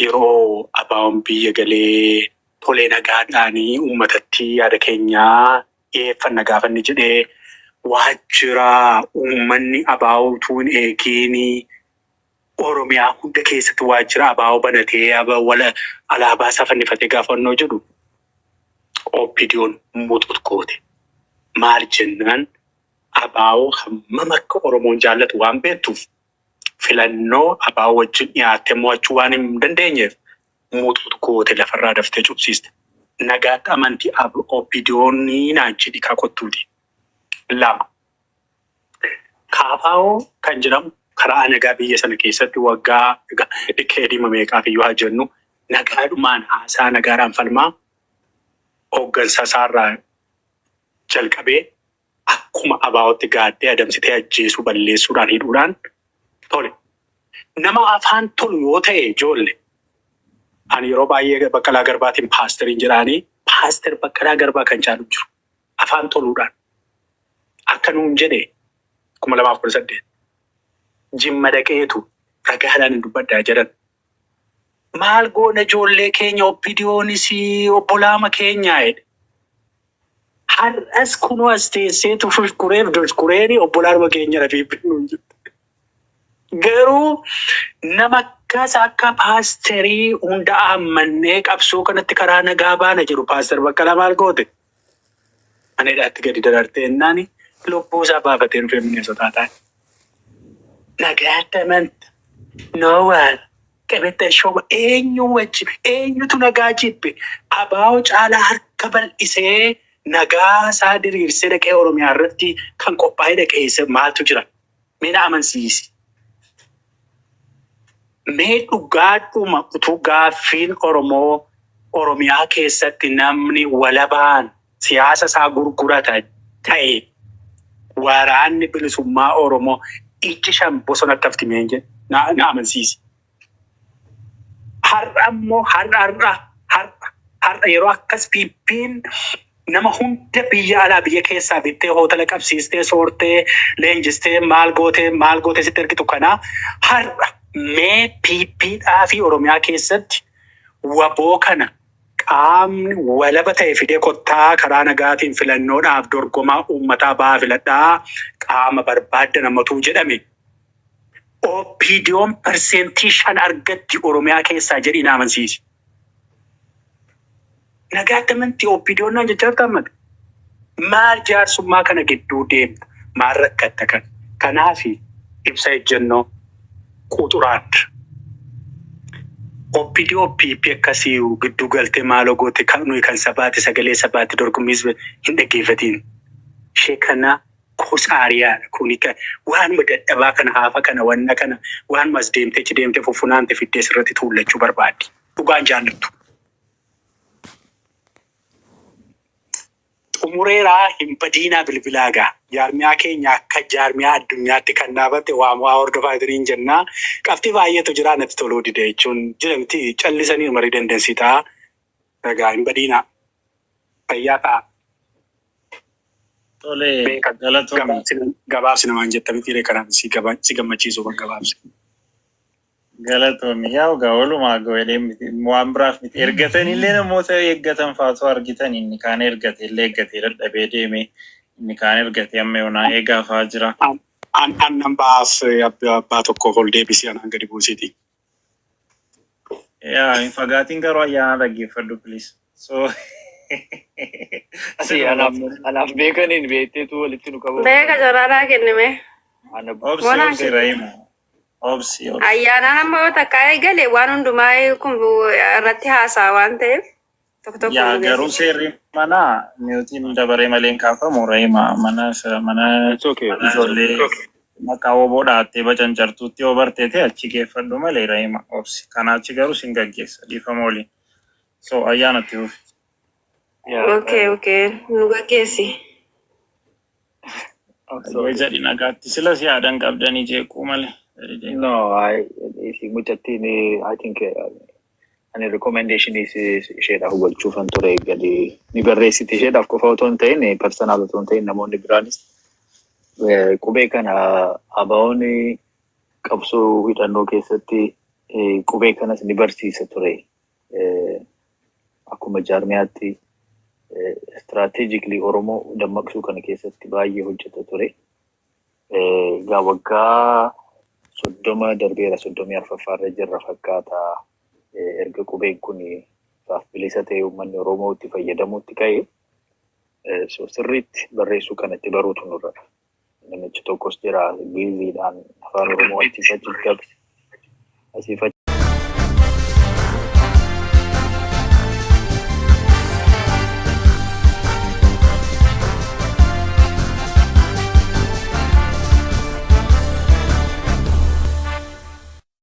[SPEAKER 3] yeroo ABO'n biyya galee tolee nagaadhaanii uummatatti yaada keenyaa dhiyeeffanna gaafanni jedhee, waajjira uummanni ABO utuu hin eegiin Oromiyaa hunda keessatti waajjira ABO banatee wala alaabaa isaa fannifatee gaafannoo jedhu, OPDOn muxut goote. Maal jennaan, ABO hammam akka Oromoon jaallatu waan beektuuf, filannoo ABO wajjin dhiyaattee mo'achuu waan hin dandeenyeef muxut goote, lafarraa daftee cubsiiste. Nagaatti amantii OPDOn naan jedhi kottuuti. Lama. KFO kan jedhamu karaa nagaa biyya sana keessatti waggaa decade meeqaaf iyyuu haa jennu, nagaadhumaan haasaa, nagaadhaan falmaa, hooggansa isaarraa jalqabee akkuma ABOtti gaaddee adamsitee ajjeesuu, balleessuudhaan, hidhuudhaan tole. Nama afaan tolu yoo ta'e, ijoollee, ani yeroo baay'ee Baqqalaa Garbaatiin paasteriin jedhaanii, paaster Baqqalaa Garbaa kan caalu jiru afaan toluudhaan akka nuun jedhe 2018 Jimma dhaqeetu ragaadhaan hin dubbaddaa jedhan. Maal goona ijoollee keenya, OPDOnis obbolaama keenyaa jedhe. Har'as kunoo as teesseetu furkureef durkureeni obbolaanuma keenya rafiif nuun jette. Garuu nama akkas akka paasterii hunda ammannee qabsoo kanatti karaa nagaa baana jedhu, paaster Baqqalaa maal goote? Mana hidhaatti gadi darartee jennaani lubbuu isaa baafatee dhufee Mineesotaa taa'e. Nagaatti amanta. No waan. Qabetta shoba eenyu wajji eenyutu nagaa jibbe? ABO caalaa harka bal'isee nagaa isaa diriirsee dhaqee Oromiyaa irratti kan qophaa'ee dhaqee maaltu jira? Mee na amansiisi. Mee dhugaadhuma utuu gaaffiin Oromoo Oromiyaa keessatti namni walabaan siyaasa isaa gurgurata ta'e, waraanni bilisummaa Oromoo ijji shan bosonatti hafti mee jedhe, na amansiisi. Har'a immoo har'a yeroo akkas PP'n nama hunda biyya alaa biyya keessaa bittee, hootela qabsiistee, soortee, leenjistee, maal gootee maal gootee sitti ergitu kanaa, har'a mee PPdhaa fi Oromiyaa keessatti WBO kana Qaamni walaba ta'e fidee kottaa karaa nagaatiin filannoodhaaf dorgomaa uummataa ba'aa filadhaa qaama barbaadda namatu jedhame. OPDOn 5% argatti Oromiyaa keessaa jedhii na amansiisi. Nagaatti amantii OPDOn naan jechaa jirta ammati. Maal jaarsummaa kana gidduu deemta? Maal rakkatta kan? Kanaafi ibsa ejjennoo quxuraan. OPDO PP akkasii gidduu galtee maaloo goote kan nuyi kan sabaati sagalee sabaati dorgommiis hin dhaggeeffatiin. Ishee kana kosaariyaadha kuni waanuma dadhabaa kana haafa kana wanna kana waanuma as deemtee achi deemtee fuffunaante fiddee sirratti tuullachuu barbaaddi. Dhugaan jaallattu. Xumureeraa hin badiinaa bilbilaa gaa. Jaarmiyaa keenya akka jaarmiyaa addunyaatti kan dhaabate waa mo'aa hordofaa isiniin jennaa. Qabxii baay'eetu jira natti toluu dide jechuun jira miti callisanii marii dandeessii ta'a. Egaa hin badiinaa. Fayyaa ta'a.
[SPEAKER 2] Tole
[SPEAKER 3] Beeka
[SPEAKER 2] galatoomi.
[SPEAKER 3] gabaabsi namaan jetta miti kanaaf si gammachiisuuf gabaabsi.
[SPEAKER 2] Galatoomi. Yaa egaa walumaa godhee miti waan biraaf miti. Ergatanillee namoota eeggatan faatu argitan inni kaan ergate illee eeggatee dadhabee deeme inni kaan ergatee amma yoonaa eegaa fa'aa jira.
[SPEAKER 3] An nan ba'aaf abbaa tokkoof ol deebisii anaan gadi buusiiti.
[SPEAKER 2] Yaa hin fagaatiin garuu ayyaana dhaggeeffadhu please. So
[SPEAKER 5] Asi anaaf beekaniin beekteetu walitti nu qabu.
[SPEAKER 11] Beeka carraa kennime.
[SPEAKER 5] Ana
[SPEAKER 2] Obsi
[SPEAKER 11] Waan
[SPEAKER 2] obsi Rahima. Obsi obsi.
[SPEAKER 11] Ayyaanaan amma yoo takka eegale waan hundumaa kun irratti haasaa waan ta'eef tokko tokko
[SPEAKER 2] Yaa
[SPEAKER 11] nu
[SPEAKER 2] garuu
[SPEAKER 11] geessisa.
[SPEAKER 2] seerri manaa muteiin dabaree malee hin kaafamu Rahima mana mana
[SPEAKER 9] It's okay.
[SPEAKER 2] ijoollee maqaa woboo dhaattee bacancartuutti yoo barteete achi geeffadhu malee Rahima obsi. Kana achi garuu sin gaggeessa dhiifama waliin. So ayyaanatti fufi.
[SPEAKER 5] Yeah,
[SPEAKER 11] Okay, nu gaggeessi.
[SPEAKER 5] I'm
[SPEAKER 2] Ayyee
[SPEAKER 5] sorry.
[SPEAKER 2] jedhi nagaatti sila si yaadan qabdanii jeequu malee. Jedhi.
[SPEAKER 5] No, I isi mucattiin I think ani recommendation isheedhaaf gochuufan ture gadi ni barreessite isheedhaaf qofa otoo hin ta'in personal otoo hin ta'in namoonni biraanis qubee kana ABO'n qabsoo hidhannoo keessatti qubee kanas ni barsiisa ture. Akkuma jaarmiyaatti strategically Oromoo dammaqsuu kana keessatti baay'ee hojjeta ture. Egaa waggaa 30 darbeera 34ffaarra jirra fakkaata. Erga qubeen kun ifaaf bilisa ta'e uummanni Oromoo itti fayyadamuutti ka'e so sirriitti barreessuu kanatti baruutu nurra. Namichi tokkos jira Giiziidhaan afaan Oromoo achiif achi dabse asiif achi.